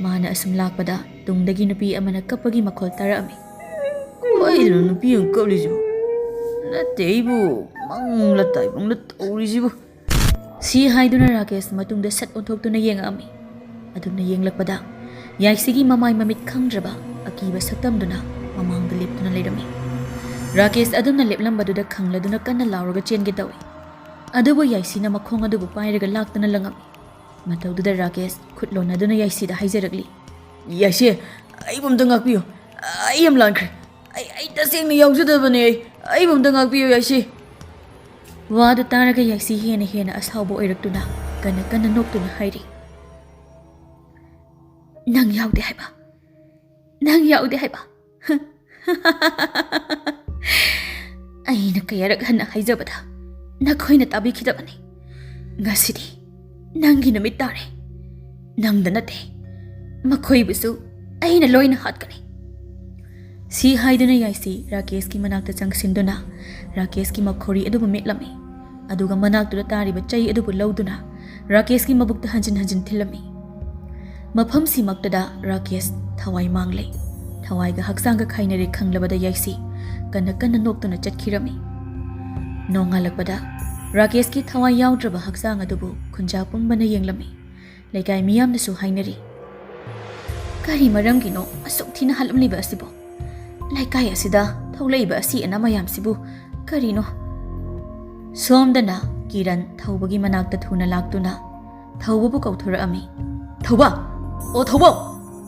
ꯃꯥꯅ ꯑꯁꯨꯝ ꯂꯥꯛꯄꯗ ꯇꯨꯡꯗꯒꯤ ꯅꯨꯄꯤ ꯑꯃꯅ ꯀꯞꯄꯒꯤ ꯃꯈꯣꯜ ꯇꯥꯔꯛꯑꯝꯃꯤ꯫ "ꯀꯩꯗꯅꯣ ꯅꯨꯄꯤ ꯑꯃ ꯀꯞꯂꯤꯁꯤꯕꯨ? ꯅꯠꯇꯦ, ꯑꯩꯕꯨ ꯃꯪꯂ ꯇꯥꯏꯕꯪꯂ ꯇꯧꯔꯤꯁꯤꯕꯨ?" ꯁꯤ ꯍꯥꯏꯗꯨꯅ ꯔꯥꯀꯦꯁ ꯃꯇꯨꯡꯗ ꯁꯠ ꯑꯣꯟꯊꯣꯛꯇꯨꯅ ꯌꯦꯡꯉꯛꯑꯝꯃꯤ꯫ ꯑꯗꯨꯝꯅ ꯌꯦꯡꯂꯛꯄꯗ ꯌꯥꯏꯁꯤꯒꯤ ꯃꯃꯥꯏ ꯃꯃꯤꯠ ꯈꯪꯗ꯭ꯔꯕ ꯑꯀꯤꯕ ꯁꯛꯇꯝꯗꯨꯅ ꯃꯃꯥꯡꯗ ꯂꯦꯞꯇꯨꯅ ꯂꯩꯔꯝꯃꯤ꯫ ꯔꯥꯀꯦꯁ ꯑꯗꯨꯝꯅ ꯂꯦꯞꯂꯝꯕꯗꯨꯗ ꯈꯪꯂꯗꯨꯅ ꯀꯟꯅ ꯂꯥꯎꯔꯒ ꯆꯦꯟꯒꯦ ꯇꯧꯏ꯫ ꯑꯗꯨꯕꯨ ꯌꯥꯏꯁꯤꯅ ꯃꯈꯣꯡ ꯑꯗꯨꯕꯨ ꯄꯥꯏꯔꯒ ꯂꯥꯛꯇꯨꯅ ꯂꯪꯉꯝꯃꯤ꯫ ꯃꯇꯧꯗꯨꯗ ꯔꯥꯀꯦꯁ ꯈꯨꯠ ꯂꯣꯟꯅꯗꯨꯅ ꯌꯥꯏꯁꯤꯗ ꯍꯥꯏꯖꯔꯛꯂꯤ, "ꯌꯥꯏꯁꯤ, ꯑꯩꯕꯨ ꯑꯝꯇ ꯉꯥꯛꯄꯤꯌꯨ꯫ ꯑꯩ ꯌꯥꯝ ꯂꯥꯟꯈ꯭ꯔꯦ꯫ ꯑꯩ, ꯑꯩ ꯇꯁꯦꯡꯅ ꯌꯥꯎꯖꯗꯕꯅꯦ꯫ ꯑꯩ, ꯑꯩꯕꯨ ꯑꯝꯇ ꯉꯥꯛꯄꯤꯌꯨ, ꯌꯥꯏꯁꯤ꯫" ꯋꯥꯗꯨ ꯇꯥꯔꯒ ꯌꯥꯏꯁꯤ ꯍꯦꯟꯅ ꯍꯦꯟꯅ ꯑꯁꯥꯎꯕ ꯑꯣꯏꯔꯛꯇꯨꯅ ꯀꯟꯅ ꯀꯟꯅ ꯅꯣꯛꯇꯨꯅ ꯍꯥꯏꯔꯤ, "ꯅꯪ ꯌꯥꯎꯗꯦ ꯍꯥꯏꯕ? ꯅꯪ ꯌꯥꯎꯗꯦ ꯍꯥꯏꯕ?" "ꯑꯩꯅ ꯀꯌꯥꯔꯛ ꯍꯟꯅ ꯍꯥꯏꯖꯕꯗ ꯅꯈꯣꯏꯅ ꯇꯥꯕꯤꯈꯤꯗꯕꯅꯤ꯫ ꯉꯁꯤꯗꯤ ꯅꯪꯒꯤ ꯅꯨꯃꯤꯠ ꯇꯥꯔꯦ꯫ ꯅꯪꯗ ꯅꯠꯇꯦ, ꯃꯈꯣꯏꯕꯨꯁꯨ ꯑꯩꯅ ꯂꯣꯏꯅ ꯍꯥꯠꯀꯅꯤ꯫" ꯁꯤ ꯍꯥꯏꯗꯨꯅ ꯌꯥꯏꯁꯤ ꯔꯥꯀꯦꯁꯀꯤ ꯃꯅꯥꯛꯇ ꯆꯪꯁꯤꯟꯗꯨꯅ ꯔꯥꯀꯦꯁꯀꯤ ꯃꯈꯣꯔꯤ ꯑꯗꯨꯕꯨ ꯃꯦꯠꯂꯝꯃꯤ꯫ ꯑꯗꯨꯒ ꯃꯅꯥꯛꯇꯨꯗ ꯇꯥꯔꯤꯕ ꯆꯩ ꯑꯗꯨꯕꯨ ꯂꯧꯗꯨꯅ ꯔꯥꯀꯦꯁꯀꯤ ꯃꯕꯨꯛꯇ ꯍꯟꯖꯤꯟ ꯍꯟꯖꯤꯟ ꯊꯤꯜꯂꯝꯃꯤ꯫ ꯃꯐꯝꯁꯤꯃꯛꯇꯗ ꯔꯥꯀꯦꯁ ꯊꯋꯥꯏ ꯃꯥꯡꯂꯦ꯫ ꯊꯋꯥꯏꯒ ꯍꯛꯆꯥꯡꯒ ꯈꯥꯏꯅꯔꯦ ꯈꯪꯂꯕꯗ ꯌꯥꯏꯁꯤ ꯀꯟꯅ ꯀꯟꯅ ꯅꯣꯛꯇꯨꯅ ꯆꯠꯈꯤꯔꯝꯃꯤ꯫ ꯅꯣꯡꯉꯥꯜꯂꯛꯄꯗ ꯔꯥꯀꯦꯁꯀꯤ ꯊꯋꯥꯏ ꯌꯥꯎꯗ꯭ꯔꯕ ꯍꯛꯆꯥꯡ ꯑꯗꯨꯕꯨ ꯈꯨꯟꯖꯥ ꯄꯨꯝꯕꯅ ꯌꯦꯡꯂꯝꯃꯤ꯫ ꯂꯩꯀꯥꯏ ꯃꯤꯌꯥꯝꯅꯁꯨ ꯍꯥꯏꯅꯔꯤ, "ꯀꯔꯤ ꯃꯔꯝꯒꯤꯅꯣ ꯑꯁꯨꯛ ꯊꯤꯅ ꯍꯥꯠꯂꯝꯂꯤꯕ ꯑꯁꯤꯕꯨ? ꯂꯩꯀꯥꯏ ꯑꯁꯤꯗ ꯊꯣꯛꯂꯛꯏꯕ ꯑꯁꯤ ꯑꯅꯥ ꯃꯌꯥꯝꯁꯤꯕꯨ ꯀꯔꯤꯅꯣ?" ꯁꯣꯝꯗꯅ ꯀꯤꯔꯟ ꯊꯧꯕꯒꯤ ꯃꯅꯥꯛꯇ ꯊꯨꯅ ꯂꯥꯛꯇꯨꯅ ꯊꯧꯕꯕꯨ ꯀꯧꯊꯣꯔꯛꯑꯝꯃꯤ꯫ "ꯊꯧꯕ! ꯑꯣ, ꯊꯧꯕ!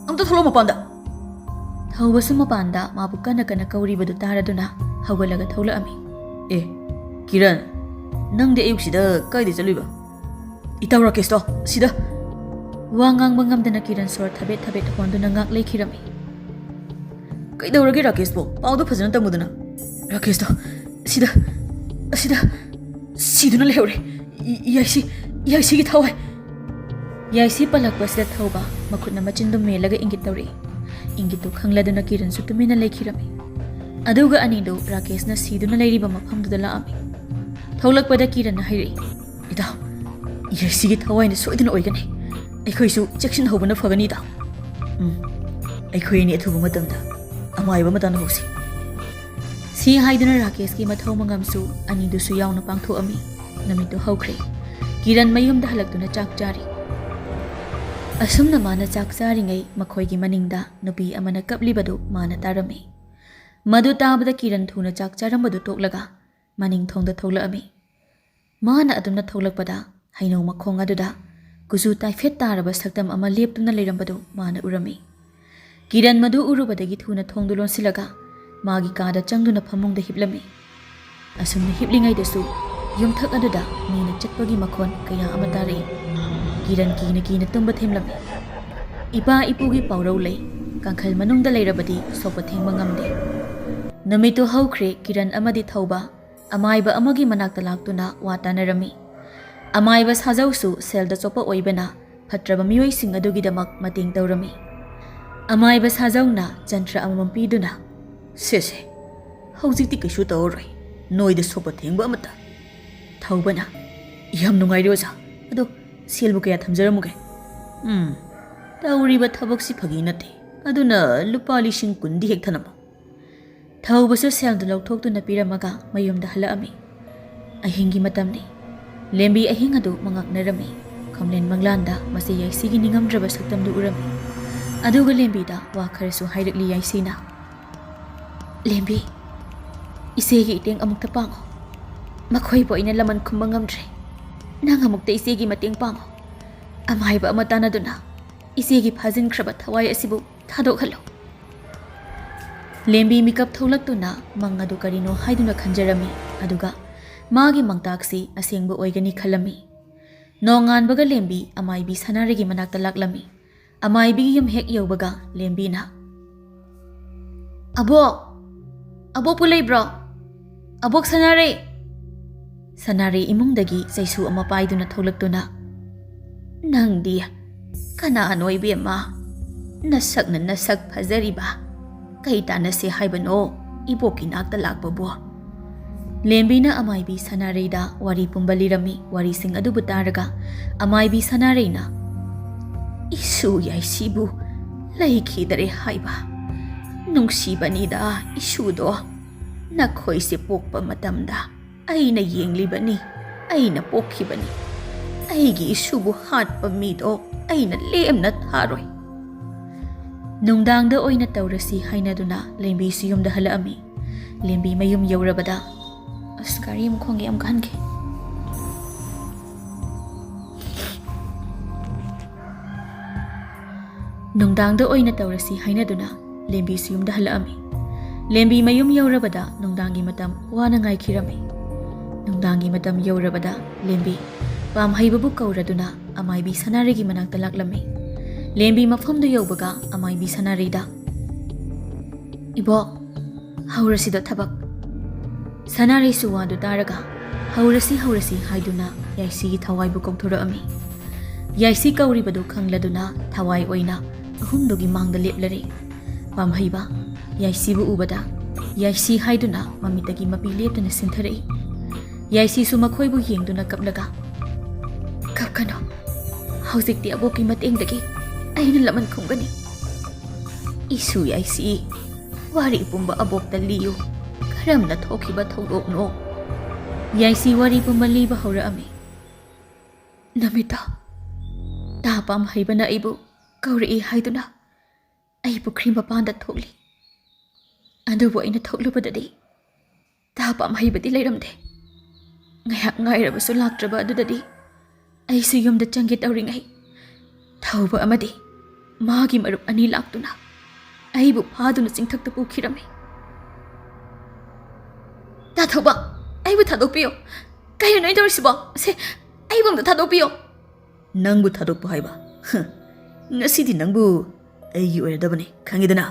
ꯑꯝꯇ ꯊꯣꯛꯂꯛꯑꯣ ꯃꯄꯥꯟꯗ!" ꯊꯧꯕꯁꯨ ꯃꯄꯥꯟꯗ ꯃꯥꯕꯨ ꯀꯟꯅ ꯀꯟꯅ ꯀꯧꯔꯤꯕꯗꯨ ꯇꯥꯔꯗꯨꯅ ꯍꯧꯒꯠꯂꯒ ꯊꯣꯛꯂꯛꯑꯝꯃꯤ꯫ "ꯑꯦ, ꯀꯤꯔꯟ, ꯅꯪꯗꯤ ꯑꯌꯨꯛꯁꯤꯗ ꯀꯥꯏꯗ ꯆꯠꯂꯨꯏꯕ? ꯏꯇꯥꯎ ꯔꯥꯀꯦꯁꯇꯣ ꯁꯤꯗ!" ꯋꯥ ꯉꯥꯡꯕ ꯉꯝꯗꯅ ꯀꯤꯔꯟ ꯁꯣꯔ ꯊꯕꯦꯠ ꯊꯕꯦꯠ ꯍꯣꯟꯗꯨꯅ ꯉꯥꯛ ꯂꯩꯈꯤꯔꯝꯃꯤ꯫ "ꯀꯩꯗꯧꯔꯒꯦ ꯔꯥꯀꯦꯁꯄꯣ? ꯄꯥꯎꯗꯣ ꯐꯖꯅ ꯇꯝꯃꯨꯗꯅ꯫" ꯔꯥꯀꯦꯁꯇꯣ ꯁꯤꯗ, ꯑꯁꯤꯗ ꯁꯤꯗꯨꯅ ꯂꯩꯍꯧꯔꯦ꯫ ꯌꯥꯏꯁꯤ, ꯌꯥꯏꯁꯤꯒꯤ ꯊꯋꯥꯏ꯫ ꯌꯥꯏꯁꯤ ꯄꯜꯂꯛꯄꯁꯤꯗ ꯊꯧꯕ ꯃꯈꯨꯠꯅ ꯃꯆꯤꯟꯗꯨ ꯃꯦꯜꯂꯒ ꯏꯪꯒꯤꯠ ꯇꯧꯔꯛꯏ꯫ ꯏꯪꯒꯤꯠꯇꯨ ꯈꯪꯂꯗꯨꯅ ꯀꯤꯔꯟꯁꯨ ꯇꯨꯃꯤꯟꯅ ꯂꯩꯈꯤꯔꯝꯃꯤ꯫ ꯑꯗꯨꯒ ꯑꯅꯤꯗꯨ ꯔꯥꯀꯦꯁꯅ ꯁꯤꯗꯨꯅ ꯂꯩꯔꯤꯕ ꯃꯐꯝꯗꯨꯗ ꯂꯥꯛꯑꯝꯃꯤ꯫ ꯊꯣꯛꯂꯛꯄꯗ ꯀꯤꯔꯟꯅ ꯍꯥꯏꯔꯛꯏ, "ꯏꯇꯥꯎ, ꯌꯥꯏꯁꯤꯒꯤ ꯊꯋꯥꯏꯅ ꯁꯣꯏꯗꯅ ꯑꯣꯏꯒꯅꯤ꯫ ꯑꯩꯈꯣꯏꯁꯨ ꯆꯦꯛꯁꯤꯟꯍꯧꯕꯅ ꯐꯒꯅꯤ, ꯏꯇꯥꯎ꯫ ꯎꯝ, ꯑꯩꯈꯣꯏ ꯑꯅꯤ ꯑꯊꯨꯕ ꯃꯇꯝꯗ ꯑꯃꯥꯏꯕ ꯑꯃ ꯇꯥꯟꯅꯍꯧꯁꯤ꯫" ꯁꯤ ꯍꯥꯏꯗꯨꯅ ꯔꯥꯀꯦꯁꯀꯤ ꯃꯊꯧ ꯃꯉꯝꯁꯨ ꯑꯅꯤꯗꯨꯁꯨ ꯌꯥꯎꯅ ꯄꯥꯡꯊꯣꯛꯑꯝꯃꯤ꯫ ꯅꯨꯃꯤꯠꯇꯨ ꯍꯧꯈ꯭ꯔꯦ꯫ ꯀꯤꯔꯟ ꯃꯌꯨꯝꯗ ꯍꯜꯂꯛꯇꯨꯅ ꯆꯥꯛ ꯆꯥꯔꯤ꯫ ꯑꯁꯨꯝꯅ ꯃꯥꯅ ꯆꯥꯛ ꯆꯥꯔꯤꯉꯩ ꯃꯈꯣꯏꯒꯤ ꯃꯅꯤꯡꯗ ꯅꯨꯄꯤ ꯑꯃꯅ ꯀꯞꯂꯤꯕꯗꯨ ꯃꯥꯅ ꯇꯥꯔꯝꯃꯤ꯫ ꯃꯗꯨ ꯇꯥꯕꯗ ꯀꯤꯔꯟ ꯊꯨꯅ ꯆꯥꯛ ꯆꯥꯔꯝꯕꯗꯨ ꯇꯣꯛꯂꯒ ꯃꯅꯤꯡ ꯊꯣꯡꯗ ꯊꯣꯛꯂꯛꯑꯝꯃꯤ꯫ ꯃꯥꯅ ꯑꯗꯨꯝꯅ ꯊꯣꯛꯂꯛꯄꯗ ꯍꯩꯅꯧ ꯃꯈꯣꯡ ꯑꯗꯨꯗ ꯀꯨꯆꯨ ꯇꯥꯏꯐꯦꯠ ꯇꯥꯔꯕ ꯁꯛꯇꯝ ꯑꯃ ꯂꯦꯞꯇꯨꯅ ꯂꯩꯔꯝꯕꯗꯨ ꯃꯥꯅ ꯎꯔꯝꯃꯤ꯫ ꯀꯤꯔꯟ ꯃꯗꯨ ꯎꯔꯨꯕꯗꯒꯤ ꯊꯨꯅ ꯊꯣꯡꯗꯨ ꯂꯣꯟꯁꯤꯜꯂꯒ ꯃꯥꯒꯤ ꯀꯥꯗ ꯆꯪꯗꯨꯅ ꯐꯃꯨꯡꯗ ꯍꯤꯞꯂꯝꯃꯤ꯫ ꯑꯁꯨꯝꯅ ꯍꯤꯞꯂꯤꯉꯩꯗꯁꯨ ꯌꯨꯝꯊꯛ ꯑꯗꯨꯗ ꯃꯤꯅ ꯆꯠꯄꯒꯤ ꯃꯈꯣꯟ ꯀꯌꯥ ꯑꯃ ꯇꯥꯔꯛꯏ꯫ ꯀꯤꯔꯟ ꯀꯤꯅ ꯀꯤꯅ ꯇꯨꯝꯕ ꯊꯦꯝꯂꯝꯃꯤ꯫ ꯏꯄꯥ ꯏꯄꯨꯒꯤ ꯄꯥꯎꯔꯧ ꯂꯩ, "ꯀꯥꯡꯈꯜ ꯃꯅꯨꯡꯗ ꯂꯩꯔꯕꯗꯤ ꯁꯣꯛꯄ ꯊꯦꯡꯕ ꯉꯝꯗꯦ꯫" ꯅꯨꯃꯤꯠꯇꯨ ꯍꯧꯈ꯭ꯔꯦ꯫ ꯀꯤꯔꯟ ꯑꯃꯗꯤ ꯊꯧꯕ ꯑꯃꯥꯏꯕ ꯑꯃꯒꯤ ꯃꯅꯥꯛꯇ ꯂꯥꯛꯇꯨꯅ ꯋꯥ ꯇꯥꯅꯔꯝꯃꯤ꯫ ꯑꯃꯥꯏꯕ ꯁꯥꯖꯧꯁꯨ ꯁꯦꯜꯗ ꯆꯣꯞꯄ ꯑꯣꯏꯕꯅ ꯐꯠꯇ꯭ꯔꯕ ꯃꯤꯑꯣꯏꯁꯤꯡ ꯑꯗꯨꯒꯤꯗꯃꯛ ꯃꯇꯦꯡ ꯇꯧꯔꯝꯃꯤ꯫ ꯑꯃꯥꯏꯕ ꯁꯥꯖꯧꯅ ꯖꯟꯇ꯭ꯔ ꯑꯃꯃꯝ ꯄꯤꯗꯨꯅ, "ꯁꯦ ꯁꯦ, ꯍꯧꯖꯤꯛꯇꯤ ꯀꯩꯁꯨ ꯇꯧꯔꯔꯣꯏ, ꯅꯣꯏꯗ ꯁꯣꯛꯄ ꯊꯦꯡꯕ ꯑꯃꯠꯇ꯫" ꯊꯧꯕꯅ, "ꯌꯥꯝ ꯅꯨꯡꯉꯥꯏꯔꯦ ꯑꯣꯖꯥ, ꯑꯗꯣ ꯁꯦꯜꯕꯨ ꯀꯌꯥ ꯊꯝꯖꯔꯝꯃꯨꯒꯦ?" "ꯎꯝ, ꯇꯧꯔꯤꯕ ꯊꯕꯛꯁꯤ ꯐꯥꯒꯤ ꯅꯠꯇꯦ, ꯑꯗꯨꯅ ꯂꯨꯄꯥ ꯂꯤꯁꯤꯡ ꯀꯨꯟꯗꯤ ꯍꯦꯛ ꯊꯅꯝꯃꯣ꯫" ꯊꯧꯕꯁꯨ ꯁꯦꯜꯗꯨ ꯂꯧꯊꯣꯛꯇꯨꯅ ꯄꯤꯔꯝꯃꯒ ꯃꯌꯨꯝꯗ ꯍꯜꯂꯛꯑꯝꯃꯤ꯫ ꯑꯍꯤꯡꯒꯤ ꯃꯇꯝꯅꯤ꯫ ꯂꯦꯝꯕꯤ ꯑꯍꯤꯡ ꯑꯗꯨ ꯃꯉꯛꯅꯔꯝꯃꯤ꯫ ꯈꯝꯂꯦꯟ ꯃꯪꯂꯥꯟꯗ ꯃꯆꯦ ꯌꯥꯏꯁꯤꯒꯤ ꯅꯤꯡꯉꯝꯗ꯭ꯔꯕ ꯁꯛꯇꯝꯗꯨ ꯎꯔꯝꯃꯤ꯫ ꯑꯗꯨꯒ ꯂꯦꯝꯕꯤꯗ ꯋꯥ ꯈꯔꯁꯨ ꯍꯥꯏꯔꯛꯂꯤ ꯌꯥꯏꯁꯤꯅ꯫ "ꯂꯦꯝꯕꯤ, ꯏꯆꯦꯒꯤ ꯏꯇꯦꯡ ꯑꯃꯨꯛꯇ ꯄꯥꯡꯉꯣ꯫ ꯃꯈꯣꯏꯕꯨ ꯑꯩꯅ ꯂꯃꯟ ꯈꯨꯝꯕ ꯉꯝꯗ꯭ꯔꯦ꯫ ꯅꯪ ꯑꯃꯨꯛꯇ ꯏꯆꯦꯒꯤ ꯃꯇꯦꯡ ꯄꯥꯡꯉꯣ꯫ ꯑꯃꯥꯏꯕ ꯑꯃ ꯇꯥꯟꯅꯗꯨꯅ ꯏꯆꯦꯒꯤ ꯐꯥꯖꯤꯟꯈ꯭ꯔꯕ ꯊꯋꯥꯏ ꯑꯁꯤꯕꯨ ꯊꯥꯗꯣꯛꯍꯜꯂꯨ꯫" ꯂꯦꯝꯕꯤ ꯃꯤꯀꯞ ꯊꯣꯛꯂꯛꯇꯨꯅ ꯃꯪ ꯑꯗꯨ ꯀꯔꯤꯅꯣ ꯍꯥꯏꯗꯨꯅ ꯈꯟꯖꯔꯝꯃꯤ꯫ ꯑꯗꯨꯒ ꯃꯥꯒꯤ ꯃꯪꯇꯥꯛꯁꯤ ꯑꯁꯦꯡꯕ ꯑꯣꯏꯒꯅꯤ ꯈꯜꯂꯝꯃꯤ꯫ ꯅꯣꯡꯉꯥꯟꯕꯒ ꯂꯦꯝꯕꯤ ꯑꯃꯥꯏꯕꯤ ꯁꯅꯥꯔꯩꯒꯤ ꯃꯅꯥꯛꯇ ꯂꯥꯛꯂꯝꯃꯤ꯫ ꯑꯃꯥꯏꯕꯤꯒꯤ ꯌꯨꯝ ꯍꯦꯛ ꯌꯧꯕꯒ ꯂꯦꯝꯕꯤꯅ, "ꯑꯕꯣꯛ!" "ꯑꯕꯣꯛꯄꯨ ꯂꯩꯕ꯭ꯔꯣ? ꯑꯕꯣꯛ ꯁꯅꯥꯔꯩ!" ꯁꯅꯥꯔꯩ ꯏꯃꯨꯡꯗꯒꯤ ꯆꯩꯁꯨ ꯑꯃ ꯄꯥꯏꯗꯨꯅ ꯊꯣꯛꯂꯛꯇꯨꯅ, "ꯅꯪꯗꯤ ꯀꯅꯥꯅꯣ ꯏꯕꯦꯝꯃ? ꯅꯁꯛꯅ ꯅꯁꯛ ꯐꯖꯔꯤꯕ꯫ ꯀꯩ ꯇꯥꯟꯅꯁꯦ ꯍꯥꯏꯕꯅꯣ ꯏꯕꯣꯛꯀꯤ ꯅꯥꯛꯇ ꯂꯥꯛꯄꯕꯨ?" ꯂꯦꯝꯕꯤꯅ ꯑꯃꯥꯏꯕꯤ ꯁꯅꯥꯔꯩꯗ ꯋꯥꯔꯤ ꯄꯨꯝꯕ ꯂꯤꯔꯝꯃꯤ꯫ ꯋꯥꯔꯤꯁꯤꯡ ꯑꯗꯨꯕꯨ ꯇꯥꯔꯒ ꯑꯃꯥꯏꯕꯤ ꯁꯅꯥꯔꯩꯅ, "ꯏꯁꯨ ꯌꯥꯏꯁꯤꯕꯨ ꯂꯩꯈꯤꯗꯔꯦ ꯍꯥꯏꯕ꯫ ꯅꯨꯡꯁꯤꯕꯅꯤꯗ ꯏꯁꯨꯗꯣ꯫ ꯅꯈꯣꯏꯁꯦ ꯄꯣꯛꯄ ꯃꯇꯝꯗ ꯑꯩꯅ ꯌꯦꯡꯂꯤꯕꯅꯤ, ꯑꯩꯅ ꯄꯣꯛꯈꯤꯕꯅꯤ꯫ ꯑꯩꯒꯤ ꯏꯁꯨꯕꯨ ꯍꯥꯠꯄ ꯃꯤꯗꯣ ꯑꯩꯅ ꯂꯦꯝꯅ ꯊꯥꯔꯣꯏ꯫" ꯅꯨꯡꯗꯥꯡꯗ ꯑꯣꯏꯅ ꯇꯧꯔꯁꯤ ꯍꯥꯏꯅꯗꯨꯅ ꯂꯦꯝꯕꯤꯁꯨ ꯌꯨꯝꯗ ꯍꯜꯂꯛꯑꯝꯃꯤ꯫ ꯂꯦꯝꯕꯤ ꯃꯌꯨꯝ ꯌꯧꯔꯕꯗ, ꯑꯁ, ꯒꯥꯔꯤ ꯑꯃ ꯈꯣꯡꯒꯦ, ꯑꯃꯨꯛ ꯍꯟꯒꯦ꯫ ꯅꯨꯡꯗꯥꯡꯗ ꯑꯣꯏꯅ ꯇꯧꯔꯁꯤ ꯍꯥꯏꯅꯗꯨꯅ ꯂꯦꯝꯕꯤꯁꯨ ꯌꯨꯝꯗ ꯍꯜꯂꯛꯑꯝꯃꯤ꯫ ꯂꯦꯝꯕꯤ ꯃꯌꯨꯝ ꯌꯧꯔꯕꯗ ꯅꯨꯡꯗꯥꯡꯒꯤ ꯃꯇꯝ ꯋꯥꯅ ꯉꯥꯏꯈꯤꯔꯝꯃꯤ꯫ ꯅꯨꯡꯗꯥꯡꯒꯤ ꯃꯇꯝ ꯌꯧꯔꯕꯗ ꯂꯦꯝꯕꯤ ꯄꯥꯝꯍꯩꯕꯕꯨ ꯀꯧꯔꯗꯨꯅ ꯑꯃꯥꯏꯕꯤ ꯁꯅꯥꯔꯩꯒꯤ ꯃꯅꯥꯛꯇ ꯂꯥꯛꯂꯝꯃꯤ꯫ ꯂꯦꯝꯕꯤ ꯃꯐꯝꯗꯨ ꯌꯧꯕꯒ ꯑꯃꯥꯏꯕꯤ ꯁꯅꯥꯔꯩꯗ, "ꯏꯕꯣꯛ, ꯍꯧꯔꯁꯤꯗ ꯊꯕꯛ꯫" ꯁꯅꯥꯔꯩꯁꯨ ꯋꯥꯗꯨ ꯇꯥꯔꯒ, "ꯍꯧꯔꯁꯤ, ꯍꯧꯔꯁꯤ" ꯍꯥꯏꯗꯨꯅ ꯌꯥꯏꯁꯤꯒꯤ ꯊꯋꯥꯏꯕꯨ ꯀꯧꯊꯣꯔꯛꯑꯝꯃꯤ꯫ ꯌꯥꯏꯁꯤ ꯀꯧꯔꯤꯕꯗꯨ ꯈꯪꯂꯗꯨꯅ ꯊꯋꯥꯏ ꯑꯣꯏꯅ ꯑꯍꯨꯝꯗꯨꯒꯤ ꯃꯥꯡꯗ ꯂꯦꯞꯂꯔꯦ꯫ ꯄꯥꯝꯍꯩꯕ ꯌꯥꯏꯁꯤꯕꯨ ꯎꯕꯗ, "ꯌꯥꯏꯁꯤ" ꯍꯥꯏꯗꯨꯅ ꯃꯃꯤꯠꯇꯒꯤ ꯃꯄꯤ ꯂꯦꯞꯇꯅ ꯁꯤꯟꯊꯔꯛꯏ꯫ ꯌꯥꯏꯁꯤꯁꯨ ꯃꯈꯣꯏꯕꯨ ꯌꯦꯡꯗꯨꯅ ꯀꯞꯂꯒ, "ꯀꯞꯀꯅꯨ, ꯍꯧꯖꯤꯛꯇꯤ ꯑꯕꯣꯛꯀꯤ ꯃꯇꯦꯡꯗꯒꯤ ꯑꯩꯅ ꯂꯃꯟ ꯈꯨꯝꯒꯅꯤ꯫ ꯏꯁꯨ ꯌꯥꯏꯁꯤ, ꯋꯥꯔꯤ ꯄꯨꯝꯕ ꯑꯕꯣꯛꯇ ꯂꯤꯌꯨ꯫ ꯀꯔꯝꯅ ꯊꯣꯛꯈꯤꯕ ꯊꯧꯗꯣꯛꯅꯣ?" ꯌꯥꯏꯁꯤ ꯋꯥꯔꯤ ꯄꯨꯝꯕ ꯂꯤꯕ ꯍꯧꯔꯛꯑꯝꯃꯤ꯫ "ꯅꯨꯃꯤꯠꯇꯣ ꯇꯥ ꯄꯥꯝꯍꯩꯕꯅ ꯑꯩꯕꯨ ꯀꯧꯔꯛꯏ ꯍꯥꯏꯗꯨꯅ ꯑꯩ ꯄꯨꯈ꯭ꯔꯤ ꯃꯄꯥꯟꯗ ꯊꯣꯛꯂꯤ꯫ ꯑꯗꯨꯕꯨ ꯑꯩꯅ ꯊꯣꯛꯂꯨꯕꯗꯗꯤ ꯇꯥ ꯄꯥꯝꯍꯩꯕꯗꯤ ꯂꯩꯔꯝꯗꯦ꯫ ꯉꯥꯏꯍꯥꯛ ꯉꯥꯏꯔꯕꯁꯨ ꯂꯥꯛꯇ꯭ꯔꯕ ꯑꯗꯨꯗꯗꯤ ꯑꯩꯁꯨ ꯌꯨꯝꯗ ꯆꯪꯒꯦ ꯇꯧꯔꯤꯉꯩ ꯊꯧꯕ ꯑꯃꯗꯤ ꯃꯥꯒꯤ ꯃꯔꯨꯞ ꯑꯅꯤ ꯂꯥꯛꯇꯨꯅ ꯑꯩꯕꯨ ꯐꯥꯗꯨꯅ ꯆꯤꯡꯊꯛꯇ ꯄꯨꯈꯤꯔꯝꯃꯤ꯫" "ꯇꯥ ꯊꯧꯕ, ꯑꯩꯕꯨ ꯊꯥꯗꯣꯛꯄꯤꯌꯨ꯫ ꯀꯩꯅꯣ ꯅꯣꯏ ꯇꯧꯔꯤꯁꯤꯕꯣ? ꯁꯦ, ꯑꯩꯕꯨ ꯑꯝꯇ ꯊꯥꯗꯣꯛꯄꯤꯌꯨ꯫" "ꯅꯪꯕꯨ ꯊꯥꯗꯣꯛꯄ ꯍꯥꯏꯕ? ꯍ, ꯉꯁꯤꯗꯤ ꯅꯪꯕꯨ ꯑꯩꯒꯤ ꯑꯣꯏꯔꯗꯕꯅꯤ, ꯈꯪꯉꯤꯗꯅ?"